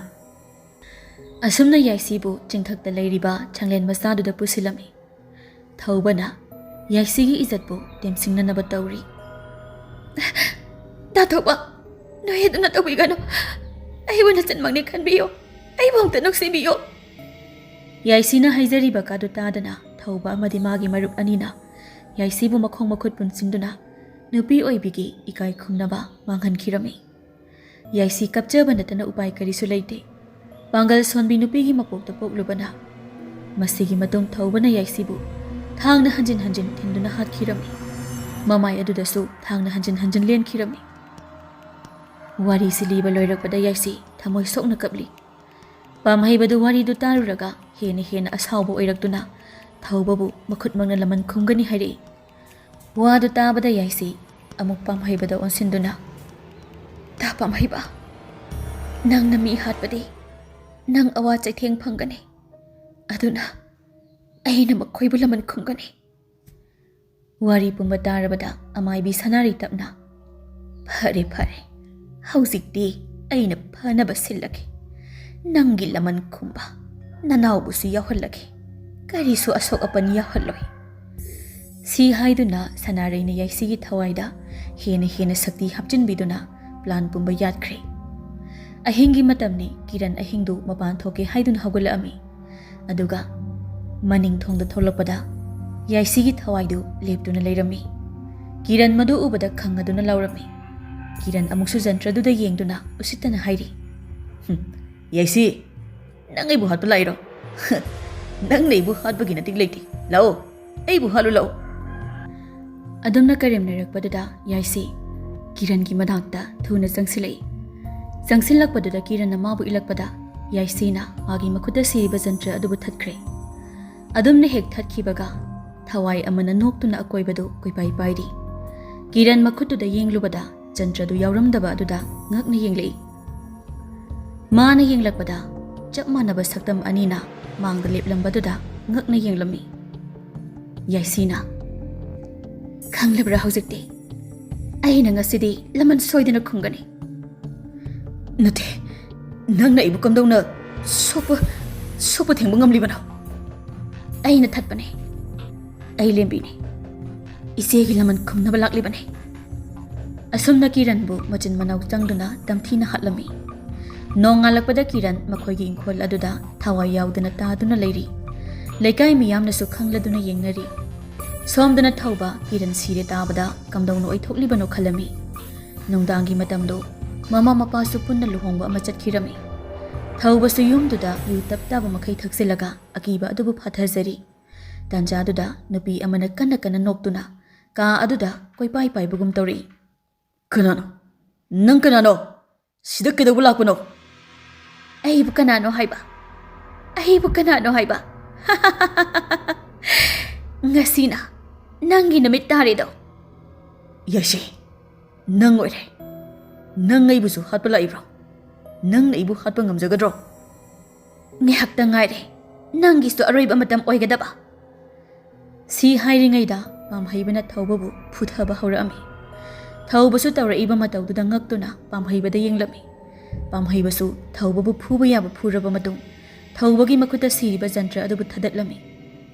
ꯑꯁꯨꯝꯅ ꯌꯥꯏꯁꯤꯕꯨ ꯆꯤꯡꯊꯛꯇ ꯂꯩꯔꯤꯕ ꯁꯪꯂꯦꯟ ꯃꯆꯥꯗꯨꯗ ꯄꯨꯁꯤꯜꯂꯝꯃꯤ꯫ ꯊꯧꯕꯅ ꯌꯥꯏꯁꯤꯒꯤ ꯏꯖꯠꯄꯨ ꯇꯦꯝꯁꯤꯡꯅꯅꯕ ꯇꯧꯔꯤ꯫ "ꯇꯥ ꯊꯧꯕ, ꯅꯣꯏ ꯑꯗꯨꯅ ꯇꯧꯕꯤꯒꯅꯨ꯫ ꯑꯩꯕꯨ ꯅꯆꯟꯃꯛꯅꯤ ꯈꯟꯕꯤꯌꯨ꯫ ꯑꯩꯕꯨ ꯑꯝꯇ ꯅꯨꯡꯁꯤꯕꯤꯌꯨ꯫" ꯌꯥꯏꯁꯤꯅ ꯍꯥꯏꯖꯔꯤꯕ ꯀꯥꯗꯨ ꯇꯥꯗꯅ ꯊꯧꯕ ꯑꯃꯗꯤ ꯃꯥꯒꯤ ꯃꯔꯨꯞ ꯑꯅꯤꯅ ꯌꯥꯏꯁꯤꯕꯨ ꯃꯈꯣꯡ ꯃꯈꯨꯠ ꯄꯨꯟꯁꯤꯟꯗꯨꯅ ꯅꯨꯄꯤ ꯑꯣꯏꯕꯤꯒꯤ ꯏꯀꯥꯏ ꯈꯨꯝꯅꯕ ꯃꯥꯡꯍꯟꯈꯤꯔꯝꯃꯤ꯫ ꯌꯥꯏꯁꯤ ꯀꯞꯆꯕ ꯅꯠꯇꯅ ꯎꯄꯥꯏ ꯀꯔꯤꯁꯨ ꯂꯩꯇꯦ꯫ ꯄꯥꯡꯒꯜ ꯁꯣꯟꯕꯤ ꯅꯨꯄꯤꯒꯤ ꯃꯄꯣꯛꯇ ꯄꯣꯛꯂꯨꯕꯅ꯫ ꯃꯁꯤꯒꯤ ꯃꯇꯨꯡ ꯊꯧꯕꯅ ꯌꯥꯏꯁꯤꯕꯨ ꯊꯥꯡꯅ ꯍꯟꯖꯤꯟ ꯍꯟꯖꯤꯟ ꯊꯤꯟꯗꯨꯅ ꯍꯥꯠꯈꯤꯔꯝꯃꯤ꯫ ꯃꯃꯥꯏ ꯑꯗꯨꯗꯁꯨ ꯊꯥꯡꯅ ꯍꯟꯖꯤꯟ ꯍꯟꯖꯤꯟ ꯂꯦꯟꯈꯤꯔꯝꯃꯤ꯫ ꯋꯥꯔꯤꯁꯤ ꯂꯤꯕ ꯂꯣꯏꯔꯛꯄꯗ ꯌꯥꯏꯁꯤ ꯊꯃꯣꯏ ꯁꯣꯛꯅ ꯀꯞꯂꯤ꯫ ꯄꯥꯝꯍꯩꯕꯗꯨ ꯋꯥꯔꯤꯗꯨ ꯇꯥꯔꯨꯔꯒ ꯍꯦꯟꯅ ꯍꯦꯟꯅ ꯑꯁꯥꯎꯕ ꯑꯣꯏꯔꯛꯇꯨꯅ ꯊꯧꯕꯕꯨ ꯃꯈꯨꯠꯃꯛꯅ ꯂꯃꯟ ꯈꯨꯝꯒꯅꯤ ꯍꯥꯏꯔꯛꯏ꯫ ꯋꯥꯗꯨ ꯇꯥꯕꯗ ꯌꯥꯏꯁꯤ ꯑꯃꯨꯛ ꯄꯥꯝꯍꯩꯕꯗ ꯑꯣꯟꯁꯤꯟꯗꯨꯅ, "ꯇꯥ ꯄꯥꯝꯍꯩꯕ, ꯅꯪꯅ ꯃꯤ ꯍꯥꯠꯄꯗꯤ ꯅꯪ ꯑꯋꯥ ꯆꯩꯊꯦꯡ ꯐꯪꯒꯅꯤ꯫ ꯑꯗꯨꯅ ꯑꯩꯅ ꯃꯈꯣꯏꯕꯨ ꯂꯃꯟ ꯈꯨꯝꯒꯅꯤ꯫" ꯋꯥꯔꯤ ꯄꯨꯝꯕ ꯇꯥꯔꯕꯗ ꯑꯃꯥꯏꯕꯤ ꯁꯅꯥꯔꯩ ꯇꯞꯅ, "ꯐꯔꯦ, ꯐꯔꯦ, ꯍꯧꯖꯤꯛꯇꯤ ꯑꯩꯅ ꯐꯅꯕ ꯁꯤꯜꯂꯒꯦ꯫ ꯅꯪꯒꯤ ꯂꯃꯟ ꯈꯨꯝꯕ ꯅꯅꯥꯎꯕꯨꯁꯨ ꯌꯥꯎꯍꯜꯂꯒꯦ꯫ ꯀꯔꯤꯁꯨ ꯑꯁꯣꯛ ꯑꯄꯟ ꯌꯥꯎꯍꯜꯂꯣꯏ꯫" ꯁꯤ ꯍꯥꯏꯗꯨꯅ ꯁꯅꯥꯔꯩꯅ ꯌꯥꯏꯁꯤꯒꯤ ꯊꯋꯥꯏꯗ ꯍꯦꯟꯅ ꯍꯦꯟꯅ ꯁꯛꯇꯤ ꯍꯥꯞꯆꯤꯟꯕꯤꯗꯨꯅ ꯄ꯭ꯂꯥꯟ ꯄꯨꯝꯕ ꯌꯥꯠꯈ꯭ꯔꯦ꯫ ꯑꯍꯤꯡꯒꯤ ꯃꯇꯝꯅꯤ꯫ ꯀꯤꯔꯟ ꯑꯍꯤꯡꯗꯨ ꯃꯄꯥꯟ ꯊꯣꯛꯀꯦ ꯍꯥꯏꯗꯨꯅ ꯍꯧꯒꯠꯂꯛꯑꯝꯃꯤ꯫ ꯑꯗꯨꯒ ꯃꯅꯤꯡ ꯊꯣꯡꯗ ꯊꯣꯛꯂꯛꯄꯗ ꯌꯥꯏꯁꯤꯒꯤ ꯊꯋꯥꯏꯗꯨ ꯂꯦꯞꯇꯨꯅ ꯂꯩꯔꯝꯃꯤ꯫ ꯀꯤꯔꯟ ꯃꯗꯨ ꯎꯕꯗ ꯈꯪꯉꯗꯨꯅ ꯂꯥꯎꯔꯝꯃꯤ꯫ ꯀꯤꯔꯟ ꯑꯃꯨꯛꯁꯨ ꯖꯟꯇ꯭ꯔꯗꯨꯗ ꯌꯦꯡꯗꯨꯅ ꯎꯁꯤꯠꯇꯅ ꯍꯥꯏꯔꯤ, "ꯍꯨꯝ, ꯌꯥꯏꯁꯤ, ꯅꯪ ꯑꯩꯕꯨ ꯍꯥꯠꯄ ꯂꯥꯛꯏꯔꯣ? ꯅꯪꯅ ꯑꯩꯕꯨ ꯍꯥꯠꯄꯒꯤ ꯅꯇꯤꯛ ꯂꯩꯇꯦ꯫ ꯂꯥꯛꯑꯣ, ꯑꯩꯕꯨ ꯍꯥꯠꯂꯨ ꯂꯥꯛꯑꯣ꯫" ꯑꯗꯨꯝꯅ ꯀꯔꯦꯝꯅꯔꯛꯄꯗꯨꯗ ꯌꯥꯏꯁꯤ ꯀꯤꯔꯟꯒꯤ ꯃꯅꯥꯛꯇ ꯊꯨꯅ ꯆꯪꯁꯤꯜꯂꯛꯏ꯫ ꯆꯪꯁꯤꯜꯂꯛꯄꯗꯨꯗ ꯀꯤꯔꯟꯅ ꯃꯥꯕꯨ ꯏꯜꯂꯛꯄꯗ ꯌꯥꯏꯁꯤꯅ ꯃꯥꯒꯤ ꯃꯈꯨꯠꯇ ꯁꯤꯔꯤꯕ ꯖꯟꯇ꯭ꯔ ꯑꯗꯨꯕꯨ ꯊꯠꯈ꯭ꯔꯦ꯫ ꯑꯗꯨꯝꯅ ꯍꯦꯛ ꯊꯠꯈꯤꯕꯒ ꯊꯋꯥꯏ ꯑꯃꯅ ꯅꯣꯛꯇꯨꯅ ꯑꯀꯣꯏꯕꯗꯨ ꯀꯣꯏꯄꯥꯏ ꯄꯥꯏꯔꯤ꯫ ꯀꯤꯔꯟ ꯃꯈꯨꯠꯇꯨꯗ ꯌꯦꯡꯂꯨꯕꯗ ꯖꯟꯇ꯭ꯔꯗꯨ ꯌꯥꯎꯔꯝꯗꯕ ꯑꯗꯨꯗ ꯉꯛꯅ ꯌꯦꯡꯂꯛꯏ꯫ ꯃꯥꯅ ꯌꯦꯡꯂꯛꯄꯗ ꯆꯞ ꯃꯥꯟꯅꯕ ꯁꯛꯇꯝ ꯑꯅꯤꯅ ꯃꯥꯡꯗ ꯂꯦꯞꯂꯝꯕꯗꯨꯗ ꯉꯛꯅ ꯌꯦꯡꯂꯝꯃꯤ꯫ ꯌꯥꯏꯁꯤꯅ, "ꯈꯪꯂꯕ꯭ꯔꯥ ꯍꯧꯖꯤꯛꯇꯤ? ꯑꯩꯅ ꯉꯁꯤꯗꯤ ꯂꯃꯟ ꯁꯣꯏꯗꯅ ꯈꯨꯝꯒꯅꯤ꯫" "ꯅꯠꯇꯦ, ꯅꯪꯅ ꯑꯩꯕꯨ ꯀꯝꯗꯧꯅ?" ꯁꯨꯛꯄꯨ ꯁꯨꯛꯄꯨ ꯊꯦꯡꯕ ꯉꯝꯂꯤꯕꯅꯣ? ꯑꯩꯅ ꯊꯠꯄꯅꯦ꯫ ꯑꯩ ꯂꯦꯝꯕꯤꯅꯦ꯫ ꯏꯆꯦꯒꯤ ꯂꯃꯟ ꯈꯨꯝꯅꯕ ꯂꯥꯛꯂꯤꯕꯅꯦ꯫ ꯑꯁꯨꯝꯅ ꯀꯤꯔꯟꯕꯨ ꯃꯆꯤꯟ ꯃꯅꯥꯎ ꯆꯪꯗꯨꯅ ꯇꯝꯊꯤꯅ ꯍꯥꯠꯂꯝꯃꯤ꯫ ꯅꯣꯡꯉꯥꯜꯂꯛꯄꯗ ꯀꯤꯔꯟ ꯃꯈꯣꯏꯒꯤ ꯏꯪꯈꯣꯜ ꯑꯗꯨꯗ ꯊꯋꯥꯏ ꯌꯥꯎꯗꯅ ꯇꯥꯗꯨꯅ ꯂꯩꯔꯤ꯫ ꯂꯩꯀꯥꯏ ꯃꯤꯌꯥꯝꯅꯁꯨ ꯈꯪꯂꯗꯨꯅ ꯌꯦꯡꯅꯔꯤ꯫ ꯁꯣꯝꯗꯅ ꯊꯧꯕ ꯀꯤꯔꯟ ꯁꯤꯔꯦ ꯇꯥꯕꯗ ꯀꯝꯗꯧꯅ ꯑꯣꯏꯊꯣꯛꯂꯤꯕꯅꯣ ꯈꯜꯂꯝꯃꯤ꯫ ꯅꯨꯡꯗꯥꯡꯒꯤ ꯃꯇꯝꯗꯣ ꯃꯃꯥ ꯃꯄꯥꯁꯨ ꯄꯨꯟꯅ ꯂꯨꯍꯣꯡꯕ ꯑꯃ ꯆꯠꯈꯤꯔꯝꯃꯤ꯫ ꯊꯧꯕꯁꯨ ꯌꯨꯝꯗꯨꯗ ꯌꯨ ꯇꯞ ꯇꯥꯕ ꯃꯈꯩ ꯊꯛꯆꯤꯜꯂꯒ ꯑꯀꯤꯕ ꯑꯗꯨꯕꯨ ꯐꯥꯊꯖꯔꯤ꯫ ꯇꯥꯟꯖꯥꯗꯨꯗ ꯅꯨꯄꯤ ꯑꯃꯅ ꯀꯟꯅ ꯀꯟꯅ ꯅꯣꯛꯇꯨꯅ ꯀꯥ ꯑꯗꯨꯗ ꯀꯣꯏꯄꯥꯏ ꯄꯥꯏꯕꯒꯨꯝ ꯇꯧꯔꯛꯏ꯫ "ꯀꯅꯥꯅꯣ? ꯅꯪ ꯀꯅꯥꯅꯣ? ꯁꯤꯗ ꯀꯩꯗꯧꯕ ꯂꯥꯛꯄꯅꯣ?" "ꯑꯩꯕꯨ ꯀꯅꯥꯅꯣ ꯍꯥꯏꯕ? ꯑꯩꯕꯨ ꯀꯅꯥꯅꯣ ꯍꯥꯏꯕ? ꯉꯁꯤꯅ ꯅꯪꯒꯤ ꯅꯨꯃꯤꯠ ꯇꯥꯔꯦꯗꯣ꯫" "ꯌꯥꯏꯁꯤ, ꯅꯪ ꯑꯣꯏꯔꯦ꯫ ꯅꯪ ꯑꯩꯕꯨꯁꯨ ꯍꯥꯠꯄ ꯂꯥꯛꯏꯕ꯭ꯔꯣ? ꯅꯪꯅ ꯑꯩꯕꯨ ꯍꯥꯠꯄ ꯉꯝꯖꯒꯗ꯭ꯔꯣ?" "ꯉꯥꯏꯍꯥꯛꯇ ꯉꯥꯏꯔꯦ ꯅꯪꯒꯤꯁꯨ ꯑꯔꯣꯏꯕ ꯃꯇꯝ ꯑꯣꯏꯒꯗꯕ꯫" ꯁꯤ ꯍꯥꯏꯔꯤꯉꯩꯗ ꯄꯥꯝꯍꯩꯕꯅ ꯊꯧꯕꯕꯨ ꯐꯨꯊꯕ ꯍꯧꯔꯛꯑꯝꯃꯤ꯫ ꯊꯧꯕꯁꯨ ꯇꯧꯔꯛꯏꯕ ꯃꯇꯧꯗꯨꯗ ꯉꯛꯇꯨꯅ ꯄꯥꯝꯍꯩꯕꯗ ꯌꯦꯡꯂꯝꯃꯤ꯫ ꯄꯥꯝꯍꯩꯕꯁꯨ ꯊꯧꯕꯕꯨ ꯐꯨꯕ ꯌꯥꯕ ꯐꯨꯔꯕ ꯃꯇꯨꯡ ꯊꯧꯕꯒꯤ ꯃꯈꯨꯠꯇ ꯁꯤꯔꯤꯕ ꯖꯟꯇ꯭ꯔ ꯑꯗꯨꯕꯨ ꯊꯥꯗꯠꯂꯝꯃꯤ꯫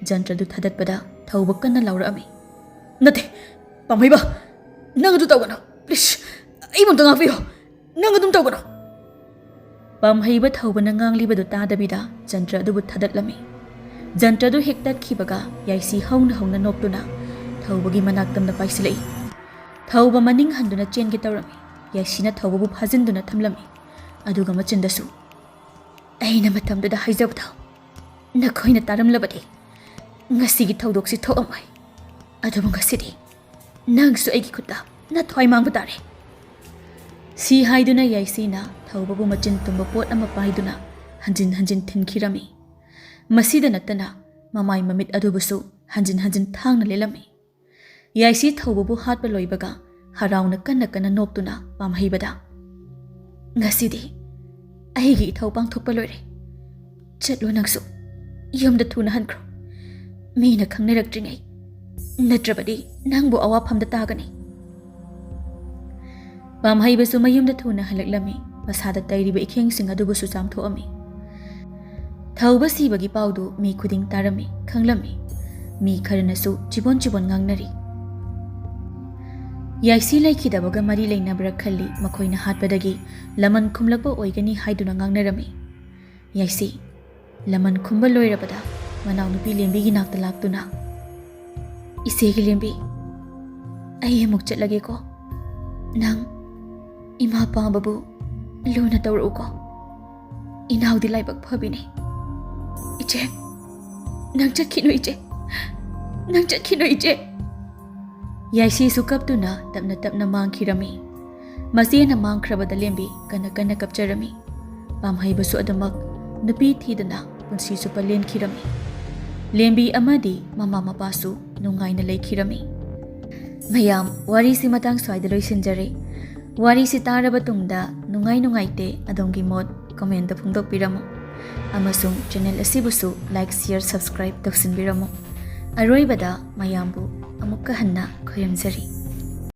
ꯖꯟꯇ꯭ꯔꯗꯨ ꯊꯥꯗꯠꯄꯗ ꯊꯧꯕ ꯀꯟꯅ ꯂꯥꯎꯔꯛꯑꯝꯃꯤ꯫ "ꯅꯠꯇꯦ, ꯄꯥꯝꯍꯩꯕ, ꯅꯪ ꯑꯗꯨ ꯇꯧꯒꯅꯨ꯫ ꯄ꯭ꯂꯤꯁ, ꯑꯩꯕꯨ ꯑꯝꯇ ꯉꯥꯛꯄꯤꯌꯨ꯫ ꯅꯪ ꯑꯗꯨꯝ ꯇꯧꯒꯅꯨ꯫" ꯄꯥꯝꯍꯩꯕ ꯊꯧꯕꯅ ꯉꯥꯡꯂꯤꯕꯗꯨ ꯇꯥꯗꯕꯤꯗ ꯖꯟꯇ꯭ꯔ ꯑꯗꯨꯕꯨ ꯊꯥꯗꯠꯂꯝꯃꯤ꯫ ꯖꯟꯇ꯭ꯔꯗꯨ ꯍꯦꯛ ꯇꯠꯈꯤꯕꯒ ꯌꯥꯏꯁꯤ ꯍꯧꯅ ꯍꯧꯅ ꯅꯣꯛꯇꯨꯅ ꯊꯧꯕꯒꯤ ꯃꯅꯥꯛꯇꯝꯗ ꯄꯥꯏꯁꯤꯜꯂꯛꯏ꯫ ꯊꯧꯕ ꯃꯅꯤꯡ ꯍꯟꯗꯨꯅ ꯆꯦꯟꯒꯦ ꯇꯧꯔꯝꯃꯤ꯫ ꯌꯥꯏꯁꯤꯅ ꯊꯧꯕꯕꯨ ꯐꯥꯖꯤꯟꯗꯨꯅ ꯊꯝꯂꯝꯃꯤ꯫ ꯑꯗꯨꯒ ꯃꯆꯤꯟꯗꯁꯨ, "ꯑꯩꯅ ꯃꯇꯝꯗꯨꯗ ꯍꯥꯏꯖꯕꯗꯣ ꯅꯈꯣꯏꯅ ꯇꯥꯔꯝꯂꯕꯗꯤ ꯉꯁꯤꯒꯤ ꯊꯧꯗꯣꯛꯁꯤ ꯊꯣꯛꯑꯝꯃꯣꯏ꯫ ꯑꯗꯨꯕꯨ ꯉꯁꯤꯗꯤ ꯅꯪꯁꯨ ꯑꯩꯒꯤ ꯈꯨꯠꯇ ꯅꯊ꯭ꯋꯥꯏ ꯃꯥꯡꯕ ꯇꯥꯔꯦ꯫" ꯁꯤ ꯍꯥꯏꯗꯨꯅ ꯌꯥꯏꯁꯤꯅ ꯊꯧꯕꯕꯨ ꯃꯆꯤꯟ ꯇꯨꯝꯕ ꯄꯣꯠ ꯑꯃ ꯄꯥꯏꯗꯨꯅ ꯍꯟꯖꯤꯟ ꯍꯟꯖꯤꯟ ꯊꯤꯟꯈꯤꯔꯝꯃꯤ꯫ ꯃꯁꯤꯗ ꯅꯠꯇꯅ ꯃꯃꯥꯏ ꯃꯃꯤꯠ ꯑꯗꯨꯕꯨꯁꯨ ꯍꯟꯖꯤꯟ ꯍꯟꯖꯤꯟ ꯊꯥꯡꯅ ꯂꯦꯜꯂꯝꯃꯤ꯫ ꯌꯥꯏꯁꯤ ꯊꯧꯕꯕꯨ ꯍꯥꯠꯄ ꯂꯣꯏꯕꯒ ꯍꯔꯥꯎꯅ ꯀꯟꯅ ꯀꯟꯅ ꯅꯣꯛꯇꯨꯅ ꯄꯥꯝꯍꯩꯕꯗ, "ꯉꯁꯤꯗꯤ ꯑꯩꯒꯤ ꯏꯊꯧ ꯄꯥꯡꯊꯣꯛꯄ ꯂꯣꯏꯔꯦ꯫ ꯆꯠꯂꯣ ꯅꯪꯁꯨ꯫ ꯌꯨꯝꯗ ꯊꯨꯅ ꯍꯟꯈ꯭ꯔꯣ꯫ ꯃꯤꯅ ꯈꯪꯅꯔꯛꯇ꯭ꯔꯤꯉꯩ, ꯅꯠꯇ꯭ꯔꯕꯗꯤ ꯅꯪꯕꯨ ꯑꯋꯥꯐꯝꯗ ꯇꯥꯒꯅꯤ꯫" ꯄꯥꯝꯍꯩꯕꯁꯨ ꯃꯌꯨꯝꯗ ꯊꯨꯅ ꯍꯜꯂꯛꯂꯝꯃꯤ꯫ ꯃꯁꯥꯗ ꯇꯩꯔꯤꯕ ꯏꯈꯦꯡꯁꯤꯡ ꯑꯗꯨꯕꯨꯁꯨ ꯆꯥꯝꯊꯣꯛꯑꯝꯃꯤ꯫ ꯊꯧꯕ ꯁꯤꯕꯒꯤ ꯄꯥꯎꯗꯨ ꯃꯤ ꯈꯨꯗꯤꯡ ꯇꯥꯔꯝꯃꯤ, ꯈꯪꯂꯝꯃꯤ꯫ ꯃꯤ ꯈꯔꯅꯁꯨ ꯆꯤꯕꯣꯟ ꯆꯤꯕꯣꯟ ꯉꯥꯡꯅꯔꯤ꯫ ꯌꯥꯏꯁꯤ ꯂꯩꯈꯤꯗꯕꯒ ꯃꯔꯤ ꯂꯩꯅꯕ꯭ꯔꯥ ꯈꯜꯂꯤ ꯃꯈꯣꯏꯅ ꯍꯥꯠꯄꯗꯒꯤ ꯂꯃꯟ ꯈꯨꯝꯂꯛꯄ ꯑꯣꯏꯒꯅꯤ ꯍꯥꯏꯗꯨꯅ ꯉꯥꯡꯅꯔꯝꯃꯤ꯫ ꯌꯥꯏꯁꯤ ꯂꯃꯟ ꯈꯨꯝꯕ ꯂꯣꯏꯔꯕꯗ ꯃꯅꯥꯎꯅꯨꯄꯤ ꯂꯦꯝꯕꯤꯒꯤ ꯅꯥꯛꯇ ꯂꯥꯛꯇꯨꯅ, "ꯏꯆꯦꯒꯤ ꯂꯦꯝꯕꯤ, ꯑꯩ ꯑꯃꯨꯛ ꯆꯠꯂꯒꯦꯀꯣ꯫ ꯅꯪ ꯏꯃꯥ ꯄꯥꯝꯕꯕꯨ ꯂꯨꯅ ꯇꯧꯔꯛꯎꯀꯣ꯫ ꯏꯅꯥꯎꯗꯤ ꯂꯥꯏꯕꯛ ꯐꯕꯤꯅꯤ꯫ ꯏꯆꯦ, ꯅꯪ ꯆꯠꯈꯤꯅꯨ ꯏꯆꯦ, ꯅꯪ ꯆꯠꯈꯤꯅꯨ ꯏꯆꯦ꯫" ꯌꯥꯏꯁꯤꯁꯨ ꯀꯞꯇꯨꯅ ꯇꯞꯅ ꯇꯞꯅ ꯃꯥꯡꯈꯤꯔꯝꯃꯤ꯫ ꯃꯆꯦꯅ ꯃꯥꯡꯈ꯭ꯔꯕꯗ ꯂꯦꯝꯕꯤ ꯀꯟꯅ ꯀꯟꯅ ꯀꯞꯆꯔꯝꯃꯤ꯫ ꯄꯥꯝꯍꯩꯕꯁꯨ ꯑꯗꯨꯃꯛ ꯅꯨꯄꯤ ꯊꯤꯗꯅ ꯄꯨꯟꯁꯤ ꯆꯨꯞꯄ ꯂꯦꯟꯈꯤꯔꯝꯃꯤ꯫ ꯂꯦꯝꯕꯤ ꯑꯃꯗꯤ ꯃꯃꯥ ꯃꯄꯥꯁꯨ ꯅꯨꯡꯉꯥꯏꯅ ꯂꯩꯈꯤꯔꯝꯃꯤ꯫ ꯃꯌꯥꯝ, ꯋꯥꯔꯤꯁꯤ ꯃꯇꯥꯡ ꯁ꯭ꯋꯥꯏꯗ ꯂꯣꯏꯁꯤꯟꯖꯔꯦ꯫ ꯋꯥꯔꯤꯁꯤ ꯇꯥꯔꯕ ꯇꯨꯡꯗ ꯅꯨꯡꯉꯥꯏ ꯅꯨꯡꯉꯥꯏꯇꯦ ꯑꯗꯣꯝꯒꯤ ꯃꯣꯠ comment ꯐꯣꯡꯗꯣꯛꯄꯤꯔꯝꯃꯨ꯫ ꯑꯃꯁꯨꯡ channel ꯑꯁꯤꯕꯨꯁꯨ like, share, subscribe ꯇꯧꯁꯤꯟꯕꯤꯔꯝꯃꯨ꯫ ꯑꯔꯣꯏꯕꯗ ꯃꯌꯥꯝꯕꯨ ꯑꯃꯨꯛꯀ ꯍꯟꯅ ꯈꯣꯏꯔꯝꯖꯔꯤ꯫